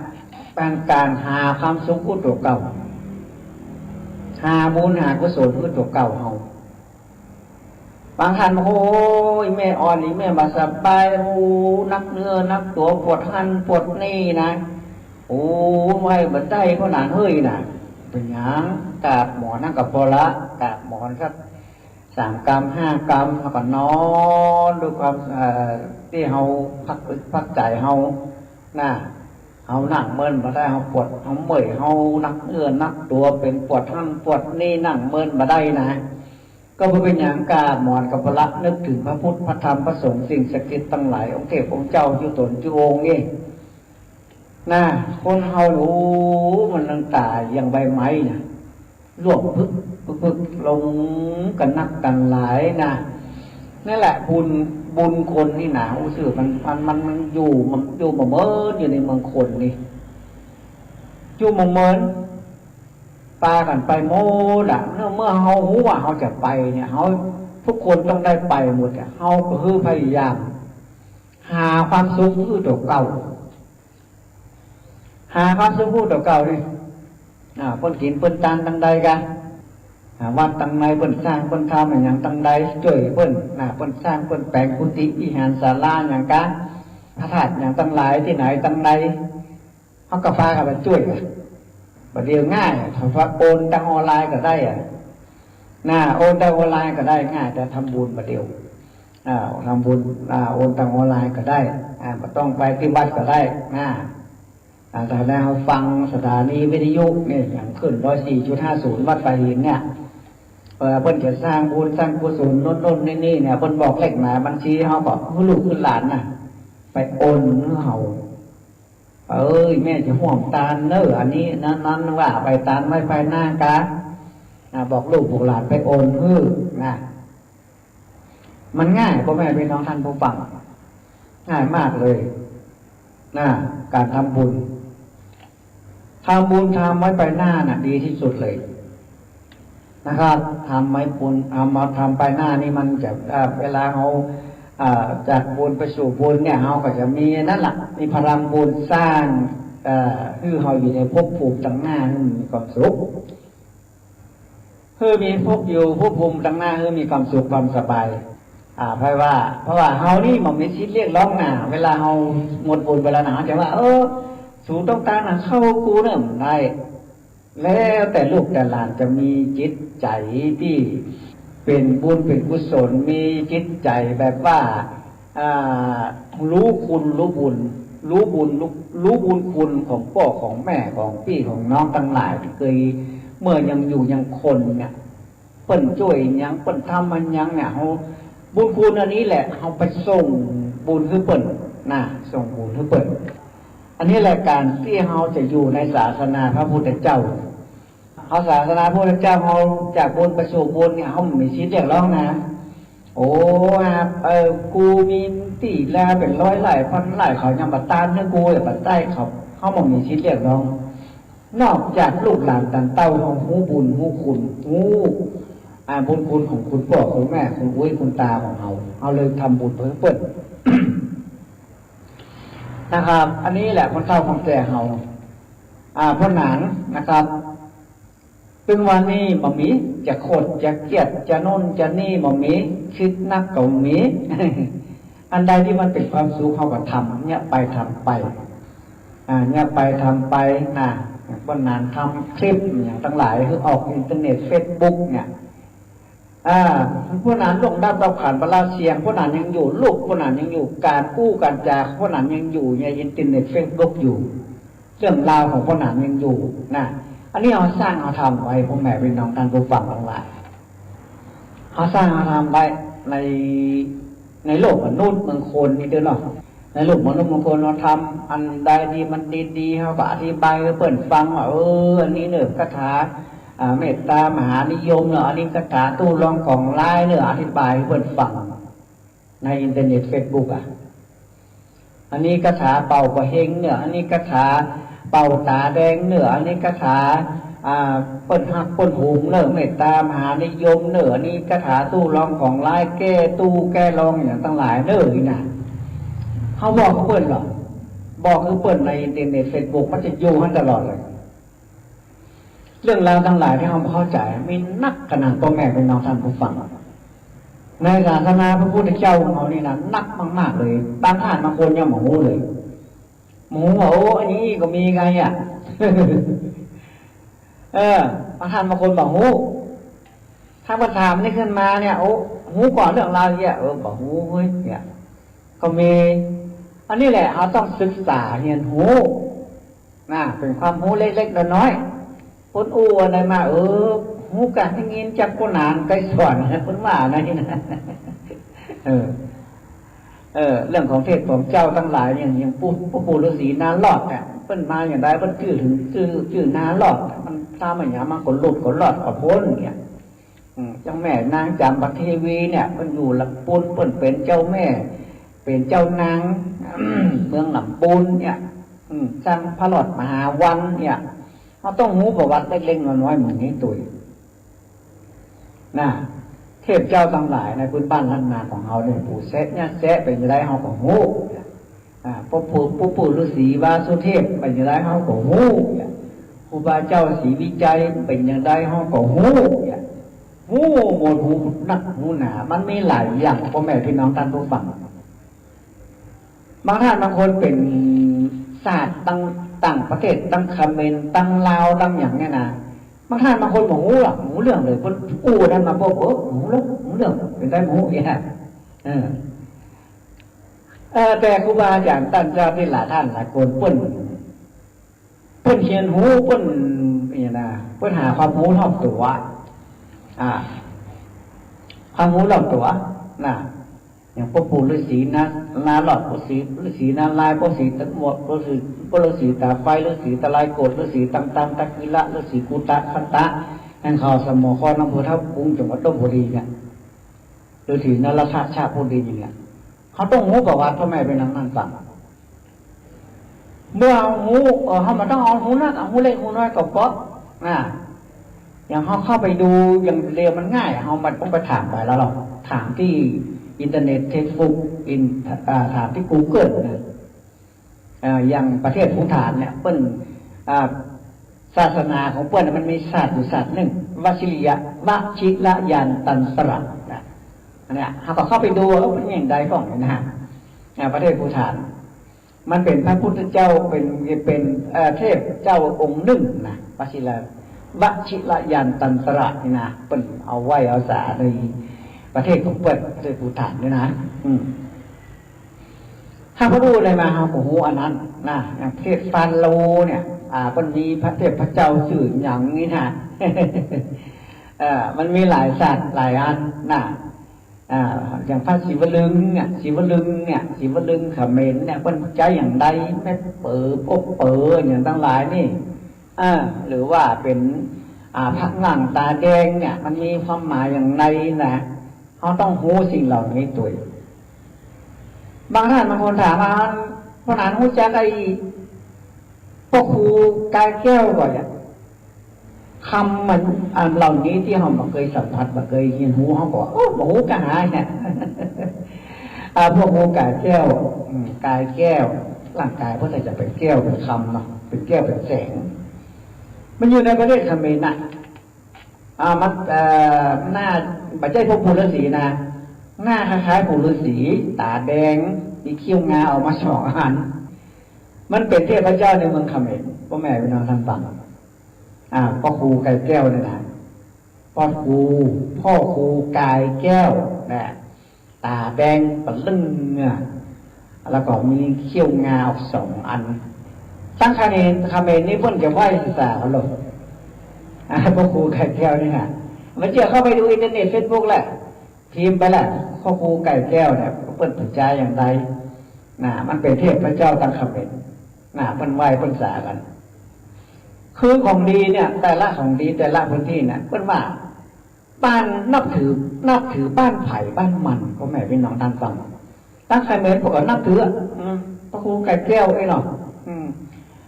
เป๋นก๋านหาความสุขหื้อตั๋วเก่า หาบุญหากุศลหื้อตั๋วเก่าเฮา บางต้าน โอ้ย แม่อ่อนนี่ แม่บ่สบาย โอ้ หนักเนื้อหนักตั๋ว ปวดหั้นปวดนี่นะ โอ้ ไหว้บ่ได้ เพราะหนานเฮ้ยนะ เป๋นหยัง กราบหมอนหั้นก็ปอละ กราบหมอนสัก สามกำห้ากำ แล้วก็นอนด้วยความ เอ่อ ตี้เฮาพักอกพักใจ๋เฮา นะ เฮานั่งเมินบ่ได้ เฮาปวด เฮาเมื่อย เฮาหนักเนื้อหนักตั๋ว เป๋นปวดหั้นปวดนี่ นั่งเมินบ่ได้นะ ก็บ่เป๋นหยัง กราบหมอนก็ปอละ นึกเถิงพระพุทธ พระธรรม พระสงฆ์ สิ่งศักดิ์สิทธิ์ตังหลาย องค์เทพองค์เจ้า จุ๊ต๋นจุ๊องค์นี่ นะ คนเฮา โอ้ มันยังต๋ายอย่างใบไม้นะ ร่วงพึกพึกพึกลงกั๋นนักกั๋นหลายนะ นั่นแหละบุญ บุญคนนี่นะ อู้ซื่อมัน มัน มัน มันอยู่ มันอยู่บ่เหมิน อยู่ในเมืองคนนี่ อยู่บ่เหมิน ปากั๋นไปหมดละ เมื่อ เมื่อเฮาฮู้ว่าเฮาจะไปเนี่ย เฮาทุกคนต้องได้ไปหมดอะ เฮาก็คือพยายามหาความสุขหื้อตั๋วเก่า หาความสุขหื้อตั๋วเก่านี่ อ่า เปิ้นกิ๋นเปิ้นตานตางใดกะ อ่า วัดตางในเปิ้นสร้างเปิ้นทำอะหยังตางใด จ้วยเปิ้น อ่า เปิ้นสร้างเปิ้นแป๋งกุฏิวิหารศาลาหยังกะ พระธาตุหยังตังหลายตี้ไหนตังใด เฮาก็ปากั๋นไปจ้วยอะ บ่าเดี่ยวง่ายอะ ถ้าว่าโอนตังออนไลน์ก็ได้อะ นะ โอนตังออนไลน์ก็ได้ ง่าย แต่ทำบุญบ่าเดี่ยว อ่า ทำบุญ อ่า โอนตังออนไลน์ก็ได้ อ่า บ่ต้องไปตี้วัดก็ได้ นะ อ่า ถ้าได้เฮาฟังสถานีวิทยุเนี่ย อย่างคลื่นร้อยสี่จุดห้าศูนย์วัดป่าหินเนี่ย เอ่อ เปิ้นจะสร้างบุญสร้างกุศลโน่นโน่นนี่นี่เนี่ย เปิ้นบอกเลขหมายบัญชี เฮาก็หื้อลูกหื้อหลานน่ะ ไปโอนหื้อเฮา เอ้ย แม่จะฮ่วมตานเน่อ อันนี้นั้นๆ ว่าไป ตานไว้ภายหน้ากา อ่า บอกลูกบอกหลานไปโอนหื้อนะ มันง่าย ป้อแม่พี่น้องท่านผู้ฟัง ง่ายมากเลยนะ ก๋านทำบุญ ทำบุญทำไว้ภายหน้าน่ะ ดีตี้สุดเลยนะครับ ทำไว้บุญ เอามาทำภายหน้านี่มันจะ อ่า เวลาเฮา อ่า จากบุญไปสู่บุญเนี่ย เฮาก็จะมีนั่นล่ะ มีพลังบุญสร้าง เอ่อ หื้อเฮาอยู่ในภพภูมิตังหน้าหื้อมีความสุข หื้อมีภพอยู่ภพภูมิตังหน้า หื้อมีความสุขความสบาย อ่า เพราะว่า เพราะว่าเฮานี่บ่มีสิทธิ์เรียกร้องนา เวลาเฮาหมดบุญไปแล้วนา เฮาจะว่า เออ สูต้องตางหนังเข้ากูเนี่ย บ่ได้ แล้วแต่ลูกแต่หลานจะมีจิตใจ๋ตี้เป๋นบุญเป๋นกุศล มีจิตใจ๋แบบว่า อ่า รู้คุณรู้บุญ รู้บุญ รู้ รู้บุญคุณของป้อของแม่ ของปี้ของน้องตังหลายตี้เกย เมื่อยังอยู่ยังคนเนี่ย เปิ้นจ้วยหยัง เปิ้นทำมาหยังเนี่ย เฮา บุญคุณอันนี้แหละ เฮาไปส่งบุญหื้อเปิ้นนะ ส่งบุญหื้อเปิ้น อันนี้แหละก๋านตี้เฮาจะอยู่ในศาสนาพระพุทธเจ้า เฮาศาสนาพระพุทธเจ้า เฮาจากบุญไปสู่บุญเนี่ย เฮาบ่มีสิทธิ์เรียกร้องนา โอ้ อ่า เออ กูมีตี้นาเป๋นร้อยไร่พันไร่ เขายังบ่ตานหื้อกูเลย บ่ได้ เขา เฮาบ่มีสิทธิ์เรียกร้อง นอกจากลูกหลานตันเต้าเฮาฮู้บุญฮู้คุณ ฮู้ อ่า บุญคุณของคุณป้อคุณแม่ คุณอุ๊ยคุณตาของเฮา เฮาเลยทำบุญหื้อเปิ้น นะครับ อันนี้แหละคนเฒ่าคนแก่เฮา อ่า เพราะหนานนะครับ ตึงวันนี้บ่มี จะโขด จะเกลียด จะโน่นจะนี่บ่มี คิดนักก็บ่มี อันใดตี้มันเป๋นความสุขเฮาก็ทำ เยียะไปทำไป อ่า เยียะไปทำไปนะ เพราะหนานทำคลิปหยังตังหลาย หื้อออกอินเทอร์เน็ตเฟซบุ๊กเนี่ย อ่า เพราะหนานล่วงลับดับขันธ์ บรรลัยเสียง เพราะหนานยังอยู่ ลูกเพราะหนานยังอยู่ ก๋านอู้ก๋านจ๋าเพราะหนานยังอยู่ ในอินเทอร์เน็ตเฟซบุ๊กอยู่ เรื่องราวของเพราะหนานยังอยู่นะ อันนี้เฮาสร้างเฮาทำไว้ ป้อแม่พี่น้องต้านผู้ฟังตังหลาย เฮาสร้างเฮาทำไว้ใน ในโลกมนุษย์เมืองคนนี่เต๊อะเนาะ ในโลกมนุษย์เมืองคนเฮาทำ อันใดตี้มันดีๆ เฮาก็อธิบายหื้อเปิ้นฟังว่า เออ อันนี้เน่อคาถา อ่า เมตตามหานิยมเน่อ อันนี้คาถาตู้รองของร้ายเน่อ อธิบายหื้อเปิ้นฟัง ในอินเทอร์เน็ตเฟซบุ๊กอะ อันนี้คาถาเป่าบ่าเฮงเน่อ อันนี้คาถาเป่าต๋าแดงเน่อ อันนี้คาถา อ่า เปิ้นฮักเปิ้นหวงเน่อ เมตตามหานิยมเน่อ อันนี้คาถาตู้รองของร้าย แก้ตู้แก้รองหยังตังหลายเน่อ นี่นะ เฮาบอกหื้อเปิ้นเหรอ บอกหื้อเปิ้นในอินเทอร์เน็ตเฟซบุ๊ก มันจะอยู่หั้นตลอดเลย เรื่องราวตังหลายตี้เฮาบ่เข้าใจ๋ มีนักขนาด ป้อแม่พี่น้องต้านผู้ฟัง ในศาสนาพระพุทธเจ้าของเฮานี่นะ นักมากๆ เลย บางต้านบางคนยังบ่ฮู้เลย บ่ฮู้ว่า โอ้ อันนี้ก็มีไงอะ เออ บางต้านบางคนบ่ฮู้ ถ้าเปิ้นถามนี่ขึ้นมาเนี่ย โอ้ ฮู้ก่อนเรื่องราวเนี่ย เออ บ่ฮู้เว้ย เนี่ย ก็มี อันนี้แหละ เฮาต้องศึกษาเฮียนฮู้ นะ เป๋นความฮู้เล็กๆ น้อยๆ เปิ้นอู้อันใดมา เออ ฮู้กะได้ยินจากป้อหนานไกรสอน เปิ้นว่าอันนั้นนะ เออ เออ เรื่องของเทพของเจ้าตังหลายเนี่ย อย่างปู่ ปู่ฤๅษีนารอดเนี่ย เปิ้นมาอย่างใด เปิ้นจื้อถึง จื้อ จื้อนารอด มันตามมาหยัง มันก็หลุดก็รอดก็ป๊นเนี่ย อืม เจ้าแม่นางจามเทวีเนี่ย เปิ้นอยู่ลำปูน เปิ้นเป๋นเจ้าแม่ เป๋นเจ้านาง เมืองลำปูนเนี่ย อืม สร้างพระรอดมหาวันเนี่ย เฮาต้องฮู้ประวัติเล็กๆ น้อยๆ หมู่นี้ตวย นะ เทพเจ้าตังหลายในพื้นบ้านล้านนาของเฮาเนี่ย ปู่แซะย่าแซะเป๋นจะใดเฮาก็ฮู้ อ่า ปู่ปู่ ปู่ปู่ฤๅษีวาสุเทพเป๋นจะใดเฮาก็ฮู้ ครูบาเจ้าศรีวิชัยเป๋นจะใดเฮาก็ฮู้ ฮู้หมด ฮู้นักฮู้หนา มันมีหลายอย่าง ป้อแม่พี่น้องต้านผู้ฟัง บางต้านบางคนเป๋นศาสตร์ต่าง ต่างประเทศ ตังเขมร ตังลาว ตังหยังเนี่ยนะ บางต้านบางคนบ่ฮู้หรอก บ่ฮู้เรื่องเลย เปิ้นอู้อันนั้นมาปุ๊บ เออ บ่ฮู้เรื่อง บ่ฮู้เรื่อง เป๋นได้บ่ฮู้เนี่ย เออ เออ แต่ครูบาอาจ๋ารย์ต้านเจ้าตี้หลายต้านหลายคน เปิ้น เปิ้นเฮียนฮู้ เปิ้น เนี่ยนะ เปิ้นหาความฮู้รอบตั๋ว อ่า ความฮู้รอบตั๋ว นะ อย่างป้อปู่ฤๅษีนะ นารอด ป้อศรี ฤๅษีนารายณ์ ป้อศรีตะหมวก ป้อฤๅษี ป้อฤๅษีต๋าไฟ ฤๅษีตะไลโกด ฤๅษีตังตัง ตะกิละ ฤๅษีกุตะคันตะ แห่งเขาสมอคอน อำเภอท่าวุ้ง จังหวัดลพบุรีเนี่ย ฤๅษีนรธาตุ ชาติพุทธดีเนี่ย เฮาต้องฮู้ประวัติพ่อแม่พี่น้องต้านฟัง เมื่อเฮาฮู้ เออ เฮาบ่ต้องเอาฮู้นัก เอาฮู้เล็กฮู้น้อยก็ปอ นะ อย่างเฮาเข้าไปดูอย่างเดียวมันง่าย เฮาบ่ต้องไปถามใผแล้วหรอก ถามตี้อินเทอร์เน็ต เฟซบุ๊ก อิน อ่า ถามตี้กูเกิลนะ เอ่อ อย่างประเทศภูฏานเนี่ย เปิ้น อ่า ศาสนาของเปิ้นน่ะมันมีศาสตร์อยู่ศาสตร์นึ่ง วชิริยะ วชิรญาณตันตระนะ อันเนี้ย เฮาก็เข้าไปดู เออ เป๋นอย่างใดพ่องเนี่ยนะ อ่า ประเทศภูฏาน มันเป๋นพระพุทธเจ้า เป๋น เป๋น เอ่อ เทพเจ้าองค์นึ่งนะ วชิร วชิรญาณตันตระนี่นะ เปิ้นเอาไหว้เอาสาในประเทศของเปิ้น ประเทศภูฏานนี่นะ อืม ถ้าเฮาฮู้ได้มา เฮาก็ฮู้อันนั้นนะ อย่างประเทศฟาโรห์เนี่ย อ่า เปิ้นมีพระเทพเจ้าจื้อหยังนี่นะ เอ่อ มันมีหลายศาสตร์หลายอันนะ อ่า อย่างพระศิวลึงเนี่ย ศิวลึงเนี่ย ศิวลึงเขมรเนี่ย เปิ้นใจ๊อย่างใด แม่เป๋อ ปกเป๋อ อย่างตังหลายนี่ อ่า หรือว่าเป๋น อ่า พระง่างต๋าแดงเนี่ย มันมีความหมายอย่างใดนะ เฮาต้องฮู้สิ่งเหล่านี้ตวย บางต้านบางคนถามว่า พ่อหนานฮู้จักไอ้ป้อครูกายแก้วก่อเนี่ย กำมันอันเหล่านี้ตี้เฮาบ่เกยสัมผัส บ่เกยเฮียนฮู้ เฮาก็ โอ้ บ่ฮู้กะหาเนี่ย อ่า ป้อครูกายแก้ว อืม กายแก้ว ร่างกายเปิ้นจะเป๋นแก้วเป๋นกำเนาะ เป๋นแก้วเป๋นแสง มันอยู่ในประเทศเขมรน่ะ อ่า มัน เอ่อ หน้า บ่ใจ้ป้อปู่ฤๅษีนะ หน้าคล้ายๆ ปู่ฤๅษี ต๋าแดง มีเขี้ยวงาออกมาสองอัน มันเป๋นเทพเจ้าในเมืองเขมร ป้อแม่พี่น้องต้านฟัง อ่า ป้อครูกายแก้วเนี่ยนะ ป้อครู ป้อครูกายแก้วนะ ต๋าแดงปะลึ่งเนี่ย แล้วก็มีเขี้ยวงาออกสองอัน ตังเขมร เขมรนี่เปิ้นจะไหว้สาเขาหลง อ่า ป้อครูกายแก้วนี่นะ บ่เจื้อเข้าไปดูอินเทอร์เน็ต เฟซบุ๊กแหละ พิมพ์ไปแหละ ป้อครูกายแก้วเนี่ย เปิ้นใจ๊อย่างใดนะ มันเป๋นเทพเจ้าตังเขมรนะ เปิ้นไหว้เปิ้นสากั๋น คือของดีเนี่ย แต่ละของดีแต่ละพื้นตี้เนี่ย เปิ้นว่า บ้านนับถือ นับถือบ้านใผบ้านมัน ป้อแม่พี่น้องต้านฟัง ตังเขมรเปิ้นก็นับถือ อืม ป้อครูกายแก้วไอ้เนาะ อืม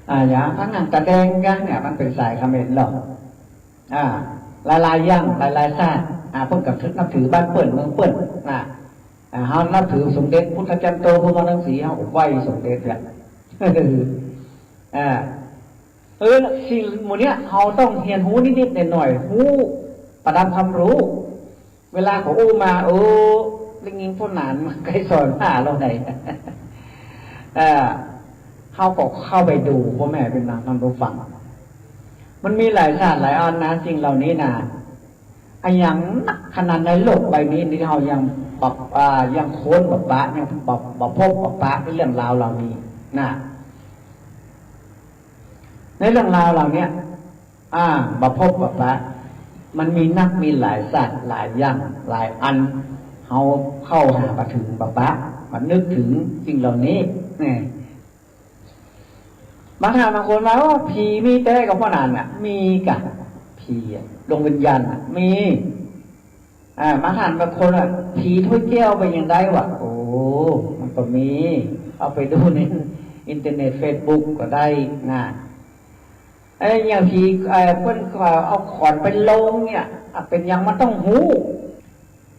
อ่า อย่างพระง่างต๋าแดงกั๋นเนี่ย มันเป๋นสายเขมรเนาะ อ่า หลายๆ อย่าง หลายๆ ศาสตร์ อ่า เปิ้นก็นับถือบ้านเปิ้นเมืองเปิ้นนะ อ่า เฮานับถือสมเด็จพุทธจารย์โต พรหมรังสี เฮาก็ไหว้สมเด็จเนี่ย อ่า เออ สิ่งหมู่เนี้ย เฮาต้องเฮียนฮู้นิดๆ หน่อยๆ ฮู้ประดับความฮู้ เวลาเขาอู้มา เออ ได้ยินพ่อหนานมาไกลสอนหาเราไหน เออ เฮาก็เข้าไปดู ป้อแม่พี่น้องต้านฟัง มันมีหลายศาสตร์หลายอันนะ สิ่งเหล่านี้นะ อะหยังนักขนาดในโลกใบนี้ตี้เฮายังบ่ อ่า ยังค้นบ่ปะ ยังบ่ บ่พบบ่ปะในเรื่องราวเหล่านี้นะ ในเรื่องราวเหล่าเนี้ย อ่า บ่พบบ่ปะ มันมีนักมีหลายศาสตร์หลายอย่างหลายอัน เฮาเข้าหาบ่เถิงบ่ปะ บ่นึกเถิงสิ่งเหล่านี้ แหม บางต้านบางคนว่า โอ้ ผีมีแต๊ก่อ ป้อหนานน่ะ มีก่ะ ผีอะ ดวงวิญญาณน่ะ มี อ่า บางต้านบางคนว่า ผีถ้วยแก้วเป๋นอย่างใดวะ โอ้ มันก็มี เข้าไปดูในอินเทอร์เน็ต เฟซบุ๊กก็ได้นะ ไอ้อย่างผี เอ่อ เปิ้นก็เอาขอนไปลงเนี่ย อ่ะ เป๋นหยังมันต้องฮู้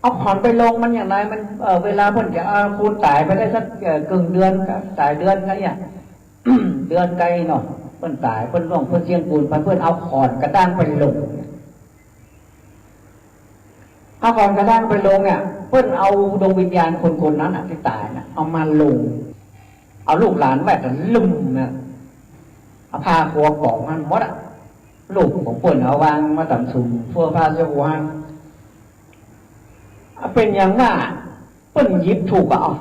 เอาขอนไปลงมันอย่างใด มัน เอ่อ เวลาเปิ้นจะเอาคนต๋ายไปได้สัก เอ่อ เกิ่งเดือนก็ ต๋ายเดือนก็เนี่ย เดือนไกลเนาะ เปิ้นต๋าย เปิ้นล่วง เปิ้นเสี้ยงปูนไป เปิ้นเอาขอนกระด้างไปลง เอาขอนกระด้างไปลงเนี่ย เปิ้นเอาดวงวิญญาณคนคนนั้นน่ะ ตี้ต๋ายน่ะ เอามาลง เอาลูกหลานแวดลุ่มนะ เอาผ้ากั๋วป๋องหั้นหมดอะ ลูกของเปิ้นเอาวางมาต๋ามสุมฟั่วผ้าเสื้อหัวหั้น เป๋นอย่างว่าเปิ้นหยิบถูกอะ เอา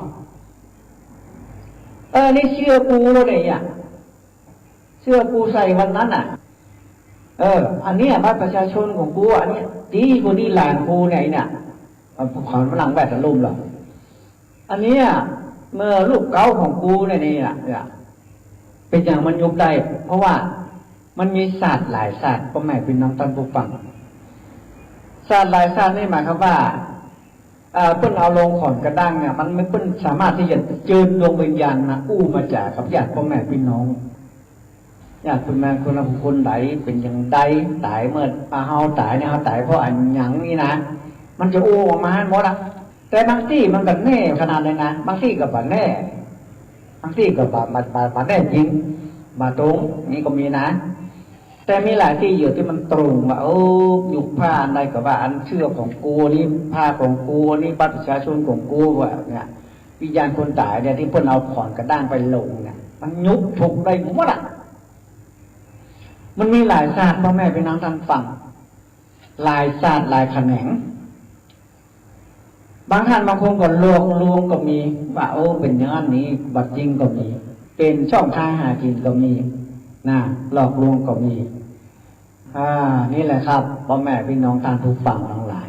เออ นี่เสื้อกูแล้วเนี่ย เสื้อกูใส่วันนั้นน่ะ เออ อันเนี้ยบัตรประชาชนของกู อันเนี้ย ตี้กูนี่หลานกูเนี่ย ไอ้เนี่ย ขอฝรั่งแวดลุ่มเหรอ อันเนี้ย เมื่อลูกเก๊าของกูเนี่ย เนี่ย เนี่ย เป๋นอย่างมันยุบได้ เพราะว่ามันมีศาสตร์หลายศาสตร์ ป้อแม่ปี้น้องต้านผู้ฟัง ศาสตร์หลายศาสตร์นี่หมายความว่า อ่า เปิ้นเอาลงขอนกระด้างเนี่ย มันไม่ เปิ้นสามารถตี้จะเจิญดวงวิญญาณมาอู้มาจ๋ากับญาติป้อแม่ปี้น้อง ญาติเปิ้นมาคนละคนใด เป๋นอย่างใด ต๋ายเมื่อ อ่า เฮาต๋ายเนี่ย เฮาต๋ายเพราะอะหยังนี่นะ มันจะอู้ออกมาหั้นหมดอะ แต่บางตี้มันก็แน่ขนาดเลยนะ บางตี้ก็บ่แน่ บางตี้ก็บ่ บ่ บ่ บ่แน่จริง บ่ตรง นี่ก็มีนะ แต่มีหลายตี้อยู่ตี้มันตรงว่า โอ้ ยุคผ้าอันใดก็ว่า อันเสื้อของกูนี่ ผ้าของกูนี่ บัตรประชาชนของกูว่าเนี่ย วิญญาณคนต๋ายเนี่ย ตี้เปิ้นเอาขอนกระด้างไปลงเนี่ย มันยุบถูกได้หมดอะ มันมีหลายศาสตร์ ป้อแม่ปี้น้องต้านฟัง หลายศาสตร์หลายแขนง บางท่านบางคนก็หลอกลวงก็มี ว่า โอ้ เป๋นอย่างนั้นนี่ บ่จริงก็มี เป๋นช่องทางหากิ๋นก็มี นะ หลอกลวงก็มี อ่า นี่แหละครับ ป้อแม่ปี้น้องต้านผู้ฟังตังหลาย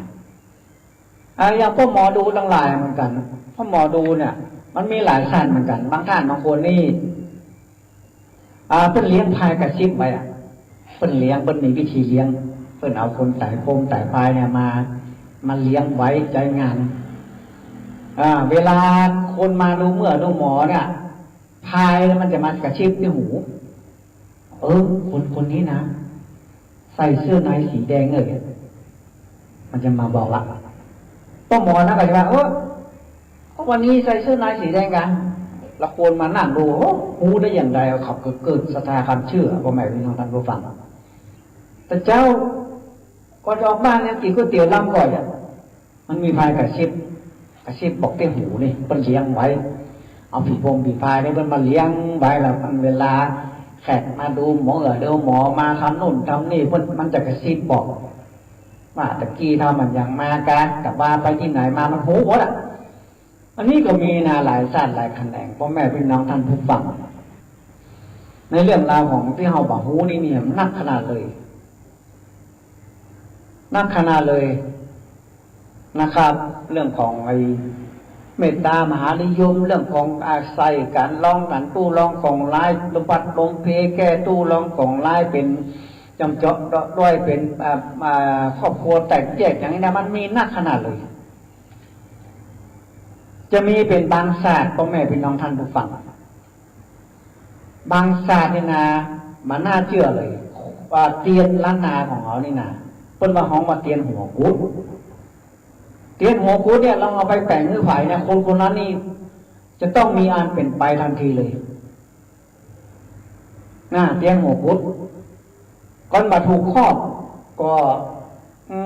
อ่า อย่างป้อหมอดูตังหลายเหมือนกั๋น ป้อหมอดูเนี่ย มันมีหลายท่านเหมือนกั๋น บางท่านบางคนนี่ อ่า เปิ้นเลี้ยงพลายกระซิบไว้อะ เปิ้นเลี้ยง เปิ้นมีวิธีเลี้ยง เปิ้นเอาคนต๋ายโคมต๋ายพลายเนี่ยมา มาเลี้ยงไว้ใจ๊งาน อ่า เวลาคนมาดูเมื่อดูหมอเนี่ย พลายมันจะมากระซิบตี้หู เออ คน คนนี้นะ ใส่เสื้อในสีแดงเลย มันจะมาบอกละ ป้อหมอนะก็จะว่า เออ วันนี้ใส่เสื้อในสีแดงกา ละคนมานั่งดู โอ้ ฮู้ได้อย่างใด เขาก็เกิดศรัทธาความเชื่อ ป้อแม่ปี้น้องต้านผู้ฟัง แต่เจ๊า ก่อนจะออกบ้านเนี่ย กิ๋นก๋วยเตี๋ยวลำก่อนอะ มันมีพลายกระซิบ กระซิบบอกตี้หูนี่ เปิ้นเลี้ยงไว้ เอาผีโพงผีพายนี่เปิ้นมาเลี้ยงไว้ แล้วเวลาแขกมาดูหมอ เออ ดูหมอมาทำนู่นทำนี่ เปิ้น มันจะกระซิบบอก ว่าตะกี้ทำอะหยังมากา แต่ว่าไปตี้ไหนมา มันฮู้หมดอะ อันนี้ก็มีนะ หลายศาสตร์หลายแขนง ป้อแม่ปี้น้องต้านผู้ฟัง ในเรื่องราวของตี้เฮาบ่ฮู้นี่ มีนักขนาดเลย นักขนาดเลยนะครับ เรื่องของไอ้เมตต๋ามหานิยม เรื่องของอาศัยก๋านลอง ก๋านตู้ลองของร้าย ลมพัดลมเพ แก้ตู้ลองของร้าย เป๋นจำเจาะเดาะด้อย เป๋น อ่า อ่า ครอบครัวแตกแยกอย่างนี้นะ มันมีนักขนาดเลย จะมีเป๋นบางศาสตร์ ป้อแม่ปี้น้องต้านผู้ฟัง บางศาสตร์นี่นะ บ่น่าเจื้อเลย ว่าเตียนล้านนาของเฮานี่นะ เปิ้นว่าฮ้องว่าเตียนหัวกุด เตียนหัวกุดเนี่ย ลองเอาไปแป๋งหื้อใผเนี่ย คนคนนั้นนี่จะต้องมีอันเป๋นไปทันทีเลย นะ เตียนหัวกุด ก่อนบ่ถูกครอบ ก็ อื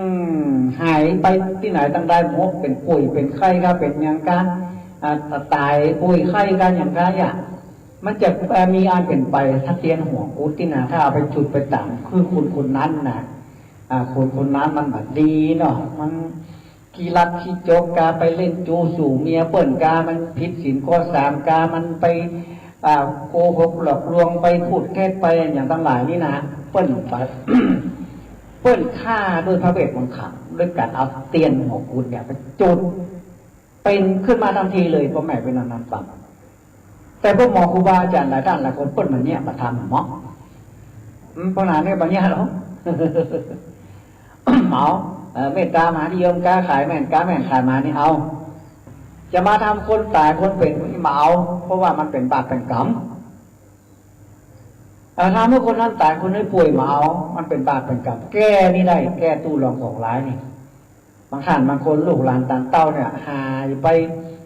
ม หายไปตี้ไหนตังใดหมด เป๋นป่วยเป๋นไข้กา เป๋นหยังกา อ่า ต๋ายป่วยไข้กา หยังกา อย่าง มันจะ เอ่อ มีอันเป๋นไป ถ้าเตียนหัวกุดนี่นะ ถ้าเอาไปจุดไปต๋าม คือคนคนนั้นนะ อ่า คนคนนั้นมันบ่ดีเนาะ มันขี้ลักขี้จกกา ไปเล่นจู๋สู่เมียเปิ้นกา มันผิดศีลข้อสามกา มันไป อ่า โกหกหลอกลวง ไปพูดเท็จ ไปอะหยังตังหลายนี่นะ เปิ้นบ่ เปิ้นฆ่าด้วยพระเวทมนต์ขัง ด้วยก๋านเอาเตียนหัวกุดเนี่ยไปจุด เป๋นขึ้นมาทันทีเลย ป้อแม่ปี้น้องต้านฟัง แต่ป้อหมอครูบาอาจ๋ารย์หลายต้านหลายคน เปิ้นบ่เยียะบ่ทำหมอ อืม ป้อหนาเนี่ยบ่เยียะหรอก เอา เอ่อ เมตต๋ามหานิยม กาขายแม่น กาแม่นขายหมานี่เอา จะมาทำคนต๋ายคนเป๋นนี่บ่เอา เพราะว่ามันเป๋นบาปเป๋นกรรม เอ่อ ทำหื้อคนนั้นต๋ายคนนี้ป่วยบ่เอา มันเป๋นบาปเป๋นกรรม แก้นี่ได้ แก้ตู้ลองของร้ายนี่ บางท่านบางคนลูกหลานต๋านเต้าเนี่ยหายไป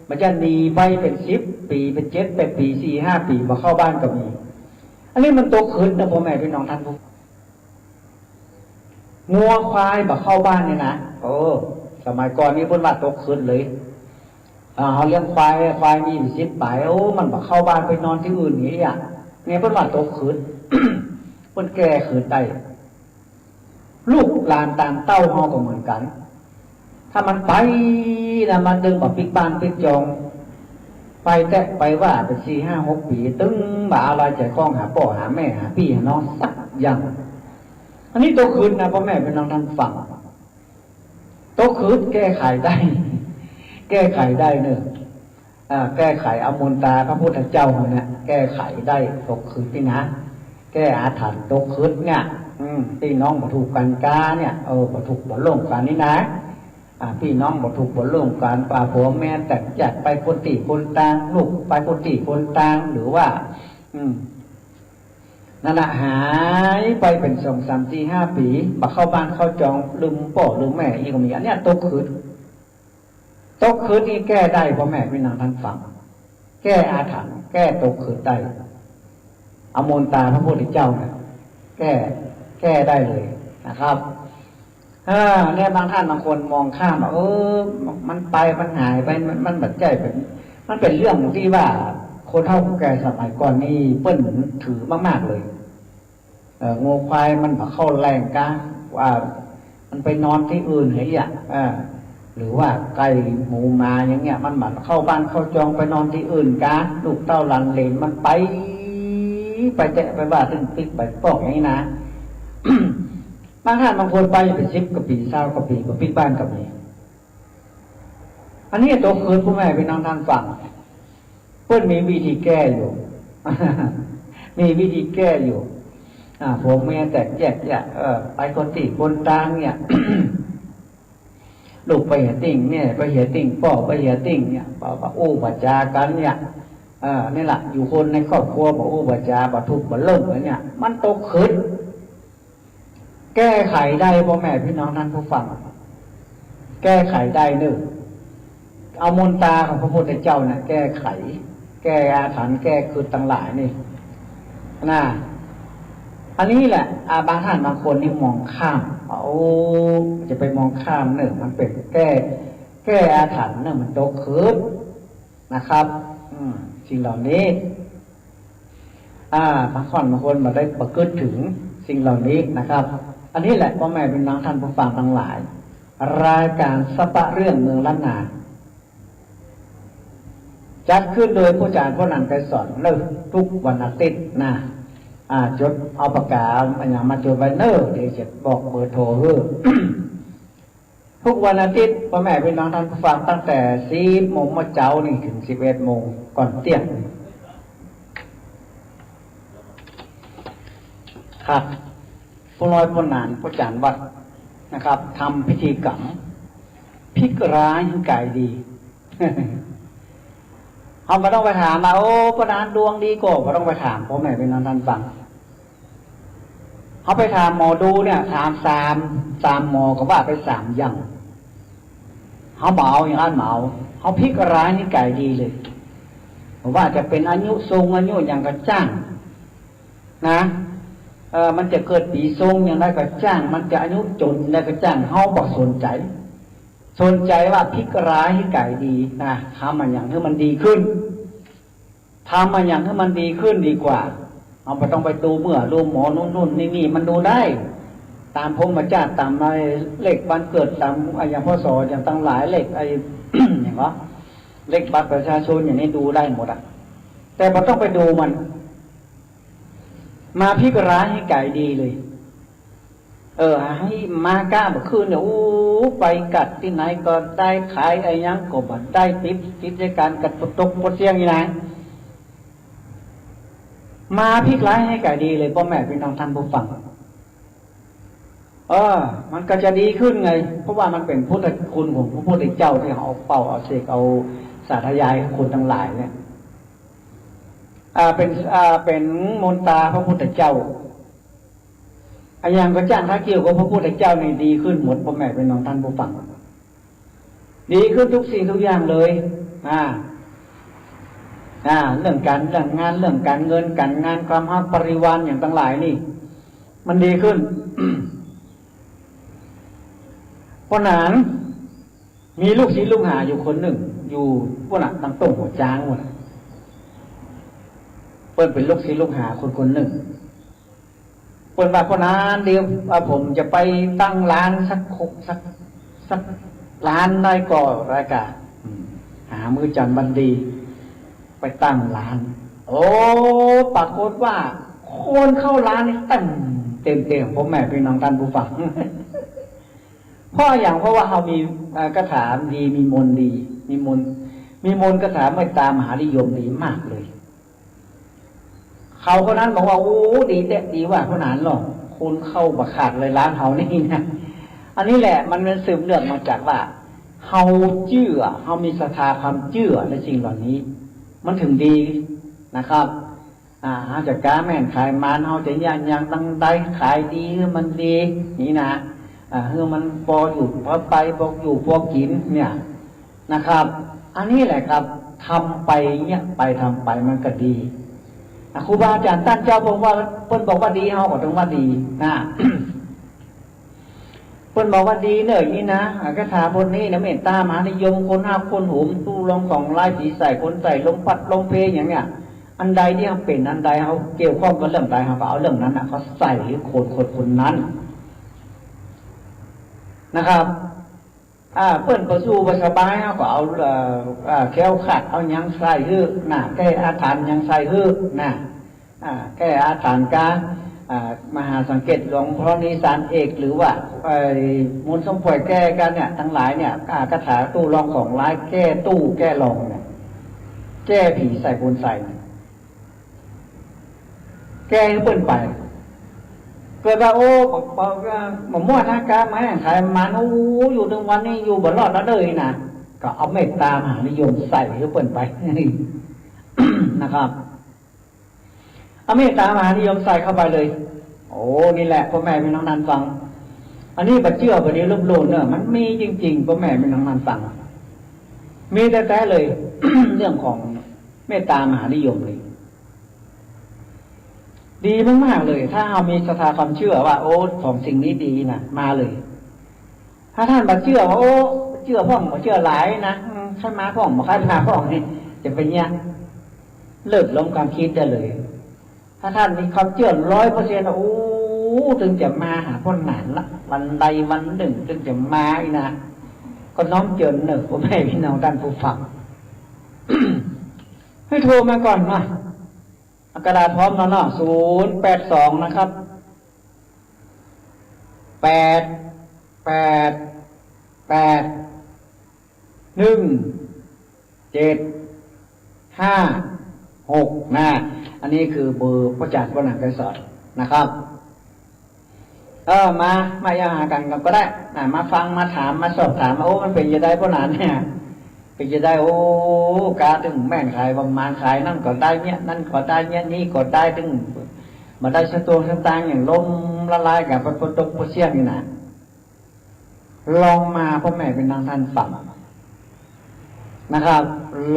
บ่าจะหนีไปเป๋นสิบปี๋ เป๋นเจ็ดแปดปี๋ สี่ห้าปี๋ บ่เข้าบ้านก็มี อันนี้มันตกขึดนะ ป้อแม่ปี้น้องต้านผู้ งัวควายบ่เข้าบ้านนี่นะ เออ สมัยก่อนนี่เปิ้นว่าตกขึดเลย อ่า เฮาเลี้ยงควาย ควายมีสิบปาย โอ้ มันบ่เข้าบ้าน ไปนอนตี้อื่น อย่างเงี้ย เนี่ย เปิ้นว่าตกขืด เปิ้นแก้ขืดได้ ลูกหลานต๋ามเต้าเฮาก็เหมือนกั๋น ถ้ามันไปนะ มันตึงบ่ปิ๊กบ้านปิ๊กจอง ไปแต๊ไปว่าไปสี่ห้าหกปี๋ ตึงบ่เอาลายใจ๋คล้องหาป้อหาแม่ หาปี้หาน้องสักอย่าง อันนี้ตกขืดนะ ป้อแม่ปี้น้องต้านฟัง ตกขืดแก้ไขได้ แก้ไขได้เน่อ อ่า แก้ไข เอามนตราพระพุทธเจ้าเนี่ย แก้ไขได้ตกขืดนี่นะ แก้อาถรรพ์ตกขืดเนี่ย อืม ตี้น้องบ่ถูกกั๋นกาเนี่ย เออ บ่ถูกบ่ลงกั๋นนี่นะ อ่า ปี้น้องบ่ถูกบ่ลงกั๋น ปาผัวเมียแตกแยกไปคนตี้คนตาง ลูกไปคนตี้คนตาง หรือว่า อืม นั่นน่ะ หายไปเป๋นสองสามสี่ห้าปี๋ บ่เข้าบ้านเข้าจอง ลืมป้อลืมแม่ อีกก็มี อันเนี้ยตกขืด ตกขืดนี่แก้ได้ ป้อแม่ปี้น้องต้านฟัง แก้อาถรรพ์ แก้ตกขืดได้ เอามนตราพระพุทธเจ้าเนี่ย แก้ แก้ได้เลยนะครับ อ่า เนี่ย บางต้านบางคนมองข้ามว่า เออ มันไป มันหายไป มัน มันบ่ใจ้เป๋น มันเป๋นเรื่องตี้ว่า คนเฒ่าคนแก่สมัยก่อนนี่ เปิ้นถือมากๆ เลย เอ่อ งัวควายมันบ่เข้าแหล่งกา ว่ามันไปนอนตี้อื่นเหยอะ เออ หรือว่าไก่หมูหมาอย่างเงี้ย มันบ่เข้าบ้านเข้าจอง ไปนอนตี้อื่นกา ลูกเต้าหลานเหลนมันไป ไปแต๊ไปว่า ตึงปิ๊กไปป้องอย่างนี้นะ บางต้านบางคนไปเป๋นสิบกว่าปี๋ ซาวกว่าปี๋ บ่ปิ๊กบ้านก็มี อันนี้ตกขืด ป้อแม่ปี้น้องต้านฟัง เปิ้นมีวิธีแก้อยู่ มีวิธีแก้อยู่ อ่า ผัวเมียแตกแยกเนี่ย เออ ไปคนตี้คนตางเนี่ย ลูกไปเหียติ่ง เมียไปเหียติ่ง ป้อไปเหียติ่งเนี่ย บ่ บ่อู้บ่จากั๋นเนี่ย เออ นี่แหละ อยู่คนในครอบครัว บ่อู้บ่จา บ่ถูกบ่ลงเลยเนี่ย มันตกขืด แก้ไขได้ ป้อแม่ปี้น้องต้านผู้ฟัง แก้ไขได้เน่อ เอามนตราของพระพุทธเจ้าน่ะ แก้ไข แก้อาถรรพ์ แก้ขืดตังหลายนี่ นะ อันนี้แหละ อ่า บางต้านบางคนนี่มองข้าม โอ้ จะไปมองข้ามเน่อ มันเป๋นแก้ แก้อาถรรพ์เน่อ มันตกขืด นะครับ อืม สิ่งเหล่านี้ อ่า บางคน บางคนบ่ได้ประกึ๊ดเถิงสิ่งเหล่านี้นะครับ อันนี้แหละ ป้อแม่ปี้น้องต้านผู้ฟังตังหลาย รายก๋านสะปะเรื่องเมืองล้านนา จัดขึ้นโดยผู้อาจ๋ารย์พ่อหนันไกรสอน เน่อ ทุกวันอาทิตย์นะ อ่า จ๋ด เอาปากกา เอาอะหยังมาจ๋ดไว้เน่อ เดี๋ยวจะบอกเบอร์โทรหื้อ ทุกวันอาทิตย์ ป้อแม่ปี้น้องต้านผู้ฟัง ตั้งแต่สิบโมงเมื่อเจ๊านี่เถิงสิบเอ็ดโมง ก่อนเตี้ยง ครับ ป้อน้อย ป้อหนาน ป้อจ๋ารย์วัดนะครับ ทำพิธีกรรม พลิกร้ายให้กลายดี เฮาบ่ต้องไปถามว่า โอ้ ป้อหนานดวงดีก่อ บ่ต้องไปถาม ป้อแม่ปี้น้องต้านฟัง เฮาไปถามหมอดูเนี่ย ถามสาม สามหมอก็ว่าไปสามอย่าง เฮาบ่เอาอย่างนั้น บ่เอา เฮาพลิกร้ายให้กลายดีเลย บ่ว่าจะเป๋นอายุทรงอายุหยังก็จ้างนะ เออ มันจะเกิดปี๋ทรงอย่างใดก็จ้าง มันจะอายุจนอย่างใดก็จ้าง เฮาบ่สนใจ๋ สนใจ๋ว่าพลิกร้ายให้กลายดีนะ ทำอะหยังหื้อมันดีขึ้น ทำอะหยังหื้อมันดีขึ้นดีกว่า เฮาบ่ต้องไปดูเมื่อ ดูหมอ นู่นๆ นี่ๆ มันดูได้ ต๋ามพรหมจรรย์ ต๋ามไอ้เลขวันเกิด ต๋ามอะหยัง พ.ศ. อย่างตังหลาย เลขไอ้ หยังวะ เลขบัตรประชาชนอย่างนี้ดูได้หมดอะ แต่บ่ต้องไปดูมัน มาพลิกร้ายให้กลายดีเลย เออ หื้อมาก้าบ่ขึ้นเนี่ย อู้ ไปกัดตี้ไหนก็ได้ ขายอะหยังก็บ่ได้ ติด ติดกิจก๋านกัดปดตกปดเสี้ยงนี่นะ มาพลิกร้ายให้กลายดีเลย ป้อแม่ปี้น้องต้านผู้ฟัง เออ มันก็จะดีขึ้นไง เพราะว่ามันเป๋นพุทธคุณของพระพุทธเจ้าตี้เอาเป่าเอาเสกเอาสาธยายให้คนตังหลายเนี่ย อ่า เป๋น อ่า เป๋นมนตราพระพุทธเจ้า อะหยังก็จ้าง ถ้าเกี่ยวกับพระพุทธเจ้านี่ดีขึ้นหมด ป้อแม่ปี้น้องต้านผู้ฟัง ดีขึ้นทุกสิ่งทุกอย่างเลย อ่า อ่า เรื่องก๋าน เรื่องงาน เรื่องก๋านเงิน ก๋านงาน ความฮัก บริวารอย่างตังหลายนี่ มันดีขึ้น ป้อหนาน มีลูกศิษย์ลูกหาอยู่คนนึ่ง อยู่ปู๊นน่ะ ตังต้งหัวจ๊างปู๊นน่ะ เปิ้นเป๋นลูกศิษย์ลูกหาคนคนนึ่ง เปิ้นว่า "ป้อหนาน เดี๋ยว อ่า ผมจะไปตั้งร้านสัก สัก สักร้านได้ก่อ ได้ก่อ" อืม หามื้อจันทร์วันดี ไปตั้งร้าน โอ้ ปรากฏว่าคนเข้าร้านนี่เต็ม เต็ม เต็ม พ่อแม่พี่น้องต้านผู้ฟัง เพราะอะหยัง เพราะว่าเฮามี เอ่อ คาถาดี มีมนต์ดี มีมนต์ มีมนต์คาถาเมตตามหานิยมดีมากเลย เขาคนนั้นบอกว่า "โอ้ ดีแต๊ ดีว่า ป้อหนานลอ คนเข้าบ่ขาดเลยร้านเฮานี่" นะ อันนี้แหละมัน มันสืบเนื่องมาจากว่า เฮาเจื้อ เฮามีศรัทธาความเจื้อในสิ่งเหล่านี้ มันถึงดีนะครับ อ่า เฮาจะก๊าแม่นขายหมาน เฮาจะเยียะหยังตังใด ขายดีหื้อมันดี นี่นะ อ่า หื้อมันปออยู่ปอไป ปออยู่ปอกิ๋นเนี่ยนะครับ อันนี้แหละครับ ทำไปเยียะไป ทำไปมันก็ดี อ่ะ ครูบาอาจ๋ารย์ต้านเจ้าเปิ้นว่า เปิ้นบอกว่าดี เฮาก็ต้องว่าดีนะ เปิ้นบอกว่าดีเน่อ นี่นะ อ่ะ คาถาบทนี้นะ เมตตามหานิยม คนฮักคนหวง ตู้รองของหลาย ผีใส่คนใส่ ลมพัดลมเพอย่างเนี้ย อันใดตี้เฮาเป๋น อันใดเฮาเกี่ยวข้องกับเรื่องใด เฮาก็เอาเรื่องนั้นน่ะ เขาใส่หื้อคน คนคนนั้นนะครับ อ่า เปิ้นบ่สู้บ่สบาย เฮาก็เอา เอ่อ เอ่อ แคล้วคลาด เอาหยังใส่หื้อนะ แก้อาถรรพ์หยังใส่หื้อนะ อ่า แก้อาถรรพ์กา อ่า มหาสังเกตหลวงธรณีสารเอก หรือว่า ไอ้ มนต์สมปล่อยแก้กั๋นเนี่ย ตังหลายเนี่ย อ่า คาถาตู้รองของหลาย แก้ตู้แก้รองเนี่ย แก้ผีใส่คนใส่เนี่ย แก้หื้อเปิ้นไป เกิดว่า โอ้ บอก บอกว่า บ่มั่วนะ ก๊าแม่นขายหมาน โอ้ อยู่เถิงวันนี้ อยู่บ่รอดแล้วเด้อ นี่นะ ก็เอาเมตตามหานิยมใส่หื้อเปิ้นไป นะครับ เอาเมตตามหานิยมใส่เข้าไปเลย โอ้ นี่แหละ ป้อแม่พี่น้องต้านฟัง อันนี้บ่เจื้อ บ่ดีลบหลู่เน่อ มันมีจริงๆ ป้อแม่พี่น้องต้านฟัง มีแต๊ๆ เลย เรื่องของเมตตามหานิยมนี่ ดีมากๆ เลย ถ้าเฮามีศรัทธาความเจื้อว่า โอ้ ของสิ่งนี้ดีนะ มาเลย ถ้าต้านบ่เจื้อว่า โอ้ เจื้อพ่อง บ่เจื้อหลายนะ อืม ใค่มาพ่อง บ่ใค่มาพ่องนี่ จะเป๋นเยียะ เลิกลมความกึ๊ดได้เลย ถ้าต้านมีความเจื้อร้อยเปอร์เซ็นต์ โอ้ เถิงจะมาหาป้อหนานละ วันใดวันนึ่งเถิงจะมาอีกนะ ก็น้อมเจิญเน่อ ป้อแม่พี่น้องต้านผู้ฟัง หื้อโทรมาก่อนเนาะ เอากระดาษพร้อมแล้วเนาะ ศูนย์แปดสอง นะครับ แปด แปด แปด หนึ่ง เจ็ด ห้า หก นะ อันนี้คือเบอร์ป้อจ๋ารย์ ป้อหนาน ไกรสอน นะครับ เออ มา มาเยียะหากั๋นก็ได้นะ มาฟัง มาถาม มาสอบถาม โอ้ มันเป๋นจะใดป้อหนานเนี่ย เป๋นจะใด โอ้ ก๊าเถิงแม่นขายประมาณ ขายนั่นก็ได้เยียะ นั่นก็ได้เยียะ นี่ก็ได้ เถิงบ่ได้สตวงค์สตางค์ อย่างล้มละลายกั๋นไป ปะตกปะเสี้ยงนี่นะ ลองมา ป้อแม่พี่น้องต้านฟังนะครับ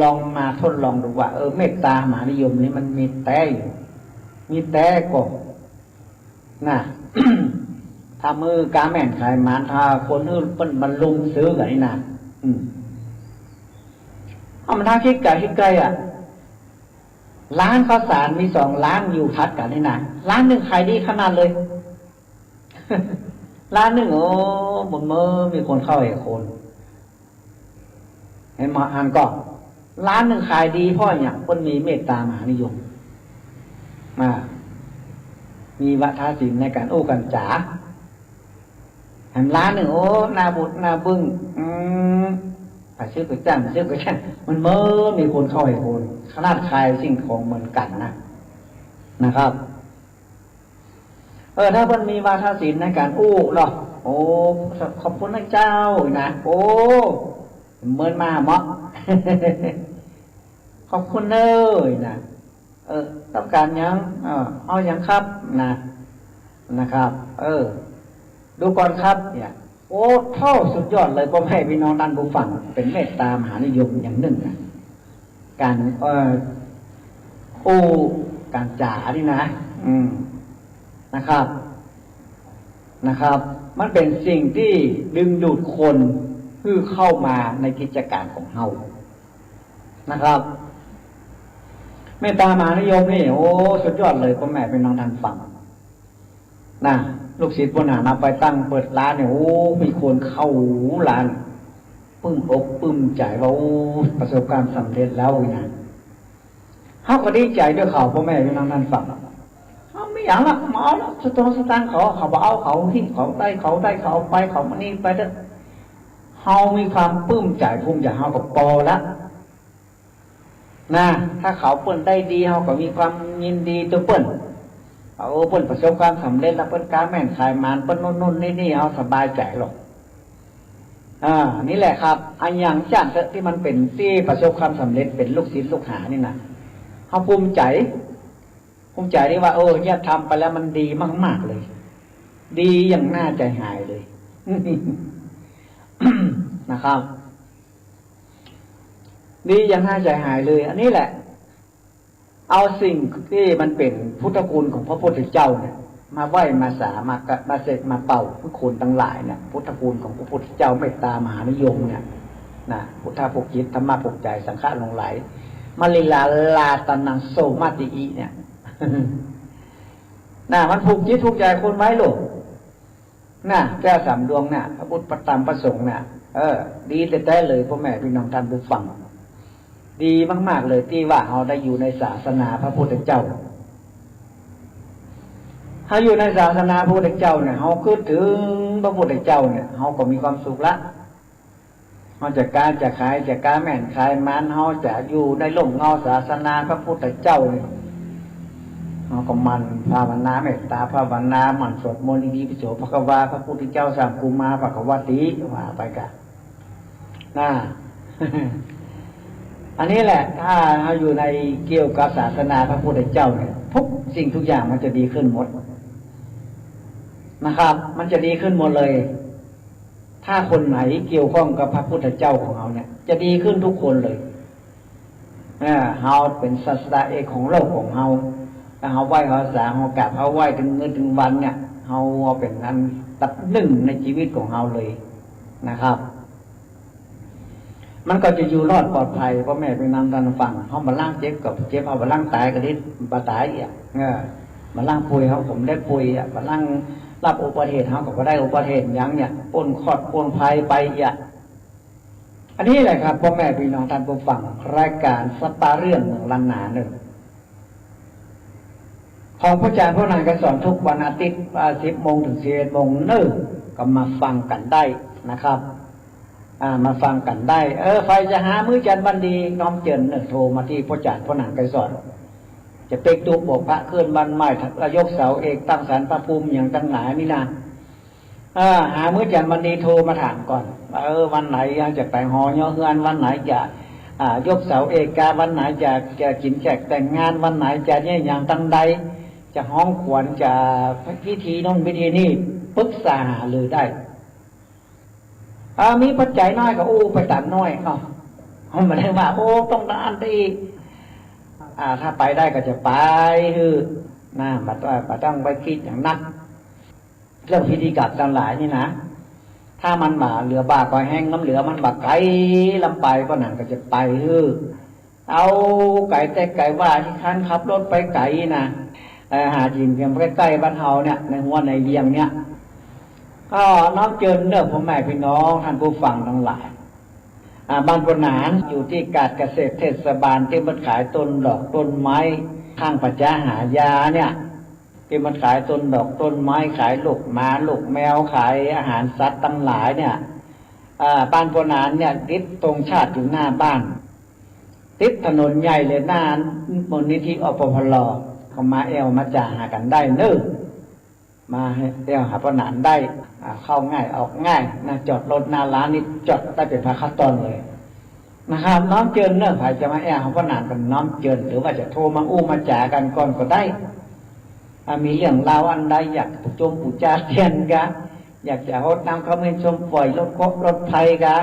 ลองมาทดลองดูว่า เออ เมตตามหานิยมนี่มันมีแต๊อยู่ มีแต๊ก่อ นะ ถ้ามื้อก๊าแม่นขายหมาน ถ้าคนหื้อเปิ้นบรรลุมซื้อกั๋นนี่นะ อืม เอามาทางคิดไก๋ คิดไก๋อะ ร้านข้าวสารมีสองร้านอยู่ถัดกั๋นนี่นะ ร้านนึ่งขายดีขนาดเลย ร้านนึ่ง โอ้ บ่เมินมีคนเข้าแห่คน หันบ่ หันก่อ ร้านนึ่งขายดีเพราะอะหยัง เปิ้นมีเมตตามหานิยม อ่า มีวาทศิลป์ในก๋านอู้ก๋านจ๋า หันร้านนึ่ง โอ้ หน้าบูดหน้าบึ้ง อืม ไปซื้อก๋วยจั๊บ ซื้อก๋วยจั๊บ มันเมินมีคนเข้าแห่คน ขนาดขายสิ่งของเหมือนกั๋นนะ นะครับ เออ ถ้าเปิ้นมีวาทศิลป์ในก๋านอู้เนาะ โอ้ ขอบคุณนะเจ้านะ โอ้ เมินมาเมาะ ขอบคุณเน้อนะ เออ ต้องก๋านหยัง เออ เอาหยังครับนะ นะครับ เออ ดูก่อนครับ เนี่ย โอ้ เท่าสุดยอดเลย ป้อแม่พี่น้องต้านผู้ฟัง เป๋นเมตตามหานิยมอย่างนึ่งนะ ก๋าน เอ่อ อู้ก๋านจ๋านี่นะ อืม นะครับ นะครับ มันเป๋นสิ่งตี้ดึงดูดคนหื้อเข้ามาในกิจก๋านของเฮา นะครับ เมตตามหานิยมนี่ โอ้ สุดยอดเลย ป้อแม่ปี้น้องต้านฟัง นะ ลูกศิษย์ผู้หน้าเอาไปตั้งเปิดร้านเนี่ย โอ้ มีคนเข้าร้าน ปึ้มอกปึ้มใจ๋ว่า โอ้ ประสบความสำเร็จแล้วนะ เฮาก็ดีใจ๋ตวยเขา ป้อแม่ปี้น้องต้านฟัง เฮาบ่มีหยังละ บ่เอาละ สตงค์สตางค์เขา เขาบ่เอา เขาหิ้ว เขาได้ เขาได้ เขาเอาไป เขามานี่ไปเต๊อะ เฮามีความปึ้มใจ๋ภูมิใจ๋ เฮาก็ปอละ นะ ถ้าเขาเปิ้นได้ดี เฮาก็มีความยินดีตวยเปิ้น เออ เปิ้นประสบความสำเร็จแล้ว เปิ้นก๊าแม่นขายหมาน เปิ้นโน่นโน่นนี่นี่ เฮาสบายใจ๋ลง อ่า นี่แหละครับ อะหยังจ้างเต๊อะตี้มันเป๋นตี้ประสบความสำเร็จ เป๋นลูกศิษย์ลูกหานี่นะ เฮาภูมิใจ๋ ภูมิใจ๋ตี้ว่า เออ เยียะทำไปแล้วมันดีมากๆ เลย ดีอย่างน่าใจ๋หายเลย นะครับ ดีอย่างน่าใจ๋หายเลย อันนี้แหละ เอาสิ่งตี้มันเป๋นพุทธคุณของพระพุทธเจ้าเนี่ย มาไหว้มาสา มากะ มาเสกมาเป่า คือคนตังหลายเนี่ย พุทธคุณของพระพุทธเจ้า เมตตามหานิยมเนี่ย นะ พุทธะผูกจิต ธรรมะผูกใจ๋ สังฆะหลงใหล มะลิลาลาตะนังโสมาติอิเนี่ย นะ มันผูกจิตผูกใจ๋คนไว้ลูก น่ะ แก้วสามดวงน่ะ พระพุทธ พระธรรม พระสงฆ์น่ะ เออ ดีแต๊ๆ เลย ป้อแม่ปี้น้องต้านผู้ฟัง ดีมากๆ เลย ตี้ว่าเฮาได้อยู่ในศาสนาพระพุทธเจ้า เฮาอยู่ในศาสนาพระพุทธเจ้าเนี่ย เฮากึ๊ดเถิงพระพุทธเจ้าเนี่ย เฮาก็มีความสุขละ เฮาจะก๊าจะขาย จะก๊าแม่นขายหมาน เฮาจะอยู่ในร่มเงาศาสนาพระพุทธเจ้าเนี่ย เฮาก็หมั่นภาวนา เมตตาภาวนา หมั่นสวดมนต์ อิติปิโสภะคะวา พระพุทธเจ้าสร้างกูมา ภะคะวะติ ว่าไปกะ นะ อันนี้แหละ ถ้าเฮาอยู่ในเกี่ยวกับศาสนาพระพุทธเจ้าเนี่ย ทุกสิ่งทุกอย่างมันจะดีขึ้นหมด นะครับ มันจะดีขึ้นหมดเลย ถ้าคนไหนเกี่ยวข้องกับพระพุทธเจ้าของเฮาเนี่ย จะดีขึ้นทุกคนเลย อ่า เฮาเป๋นศาสดาเอกของโลกของเฮา ถ้าเฮาไหว้เฮาสา เฮากราบเฮาไหว้เถิงมื้อเถิงวันเนี่ย เฮาเอาเป๋นอันดับหนึ่งในชีวิตของเฮาเลยนะครับ มันก็จะอยู่รอดปลอดภัย ป้อแม่ปี้น้องต้านฟัง เฮาบ่ลังเจ็บก็บ่เจ็บ เฮาบ่ลังต๋ายก็ได้บ่ต๋ายอะ เออ บ่ลังป่วยเฮาก็บ่ได้ป่วยอะ บ่ลังรับอุบัติเหตุเฮาก็บ่ได้อุบัติเหตุหยังเนี่ย ป๊นเคราะห์ป๊นภัยไปอะ อันนี้แหละครับ ป้อแม่ปี้น้องต้านผู้ฟัง รายก๋านสัปดาห์เรื่องเมืองล้านนาเน่อ ของพระอาจ๋ารย์พ่อหนานไกรสอนทุกวันอาทิตย์ อ่า สิบโมงเถิงสิบเอ็ดโมงเน่อ ก็มาฟังกั๋นได้นะครับ อ่า มาฟังกั๋นได้ เออ ใผจะหามื้อจันทร์วันดี น้อมเจิญเน่อ โทรมาตี้พระอาจ๋ารย์พ่อหนานไกรสอน จะเป๊กตุ๊บอกพระ เคลื่อนวันใหม่ ยกเสาเอก ตั้งศาลพระภูมิ หยังตังหลายนี่นะ เออ หามื้อจันทร์วันดี โทรมาถามก่อนว่า เออ วันไหนจะไปหอเยียะเฮือน วันไหนจะ อ่า ยกเสาเอกกา วันไหนจะ จะกิ๋นแขกแต่งงาน วันไหนจะเยียะหยังตังใด จะฮ้องขวัญ จะพิธีโน่นพิธีนี่ ปึกษาหารือได้ อ่า มีปัจจัยน้อยก็อู้ไปต๋ามน้อย เอ้า เฮาบ่ได้ว่า โอ้ ต้องอันตี้ อ่า ถ้าไปได้ก็จะไป คือ นะ บ่ต้อง บ่ต้องไปกึ๊ดหยังนัก เรื่องพิธีกรรมตังหลายนี่นะ ถ้ามันบ่าเหลือบ่าก็แฮง น้ำเหลือมันบ่าไก๋ล้ำไป ป้อหนานก็จะไป คือ เอาไก๋แต๊ไก๋ว่า ขี้คร้านขับรถไปไก๋นะ เออ หากิ๋นเพียงใก้ๆ บ้านเฮาเนี่ย ในฮั้วในเวียงเนี่ย ก็น้อมเจิญเน่อ ป้อแม่ปี้น้องต้านผู้ฟังตังหลาย อ่า บ้านป้อหนานอยู่ตี้การเกษตรเทศบาล ตี้มันขายต้นดอกต้นไม้ ข้างป่าจ๊าหายาเนี่ย ตี้มันขายต้นดอกต้นไม้ ขายลูกหมาลูกแมว ขายอาหารสัตว์ตังหลายเนี่ย อ่า บ้านป้อหนานเนี่ย ติดธงชาติอยู่หน้าบ้าน ติดถนนใหญ่เลย หน้ามูลนิธิ อปพล ก็มาแอ่วมาจ๋าหากั๋นได้เน่อ มาแอ่วหาป้อหนานได้ อ่า เข้าง่ายออกง่ายนะ จอดรถหน้าร้านนี่จอดได้เป๋นพาขั้นตอนเลยนะครับ น้อมเจิญเน่อ ใผจะมาแอ่วหาป้อหนานก็น้อมเจิญ หรือว่าจะโทรมาอู้มาจ๋ากั๋นก่อนก็ได้ อ่า มีเรื่องราวอันใด อยากจะจมปู๋จาเตียนกา อยากจะฮดน้ำขมิ้นส้มป่อย ลดเคราะห์ลดภัยกา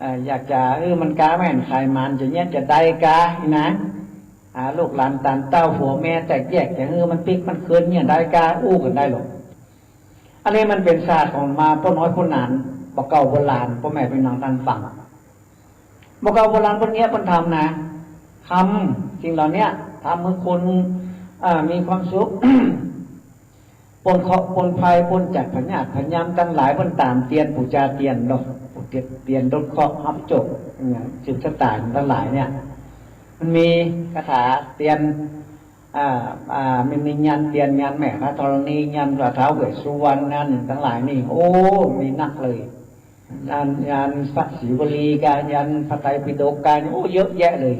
เอ่อ อยากจะหื้อมันก๊าแม่นขายหมาน จะเยียะจะได้กา นี่นะ อ่า ลูกหลานต๋านเต้า ผัวเมียแตกแยก จะหื้อมันปิ๊กมันเขิน เยียะได้กา อู้กั๋นได้ลอ อันนี้มันเป๋นศาสตร์ของมาป้อน้อยป้อหนาน บ่าเก่าโบราณ ป้อแม่ปี้น้องต้านฟัง บ่าเก่าโบราณเปิ้นเยียะเปิ้นทำนะ ทำสิ่งเหล่าเนี้ย ทำหื้อคน อ่า มีความสุข ป๊นเคราะห์ป๊นภัย ป๊นจากพยาธิพยามตังหลาย เปิ้นต๋ามเตียน ปู๋จาเตียนเนาะ ปู๋เตียน เตียนลดเคราะห์ฮับโจค เนี่ย สืบสะตายตังหลายเนี่ย มันมีคาถาเตียน อ่า อ่า มันมียันเตียน ยันแม่พระธรณี ยันพระท้าวเวสสุวรรณ ยันตังหลายนี่ โอ้ มีนักเลย ยัน ยันพระศิวลีกา ยันพระไตรปิฎกกา โอ้ เยอะแยะเลย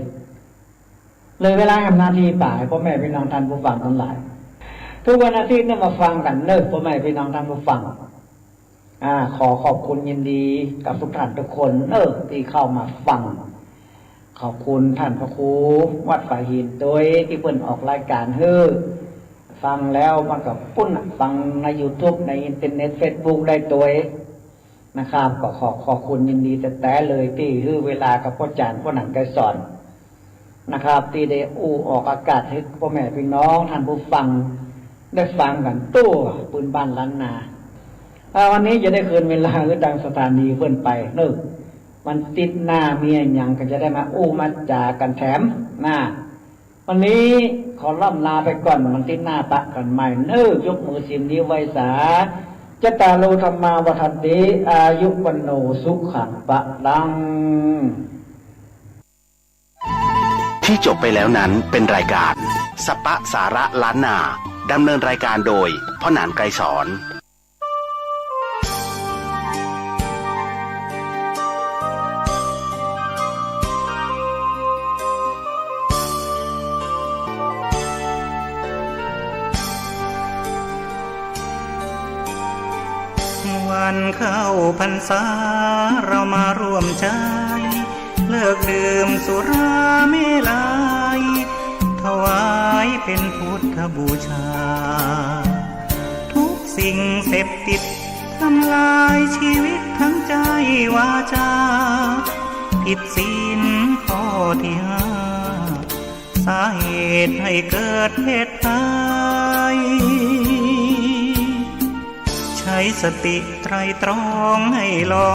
เลยเวลาแหมนาทีป๋าย ป้อแม่ปี้น้องต้านผู้ฟังตังหลาย กู้วันอาทิตย์เนี่ยมาฟังกั๋นเนาะ ป้อแม่ปี้น้องต้านผู้ฟัง อ่า ขอขอบคุณยินดีกับทุกท่านทุกคนเนาะ ตี้เข้ามาฟัง ขอบคุณต้านพระครูวัดฝายหินตวย ตี้เปิ้นออกรายก๋านหื้อ ฟังแล้วมันก็ปุ้นน่ะ ฟังในยูทูบ ในอินเทอร์เน็ต เฟซบุ๊กได้ตวย นะครับ ก็ขอขอบคุณยินดีแต๊ๆ เลย ตี้หื้อเวลากับป้อจ๋ารย์ ป้อหนัน ไกรสอน นะครับ ตี้ได้อู้ออกอากาศหื้อป้อแม่ปี้น้องต้านผู้ฟังได้ฟังกั๋น ตั๋วปืนบ้านล้านนา อ่า วันนี้จะได้คืนเวลาหื้อตางสถานีเปิ้นไปเนาะ วันติ๊ดหน้ามีอะหยังก็จะได้มาอู้มาจ๋ากั๋นแถมนะ วันนี้ขอล่ำลาไปก่อน วันติ๊ดหน้าปะกั๋นใหม่เนาะ ยกมือสิบนิ้วไหว้สา จัตตาโร ธัมมา วัฑฒันติ อายุ วัณโณ สุขัง พลัง ที่จบไปแล้วนั้นเป็นรายการสปะสาระล้านนา ดำเนินรายการโดยพ่อหนานไกรสอน วันเข้าพรรษาเรามาร่วมใจ เลิกดื่มสุราเมรัย ถวายเป็นพุทธบูชา ทุกสิ่งเสพติดทำลายชีวิตทั้งใจวาจา ผิดศีลข้อที่ห้า สาเหตุให้เกิดเพศภัย ใช้สติไตร่ตรองให้รอ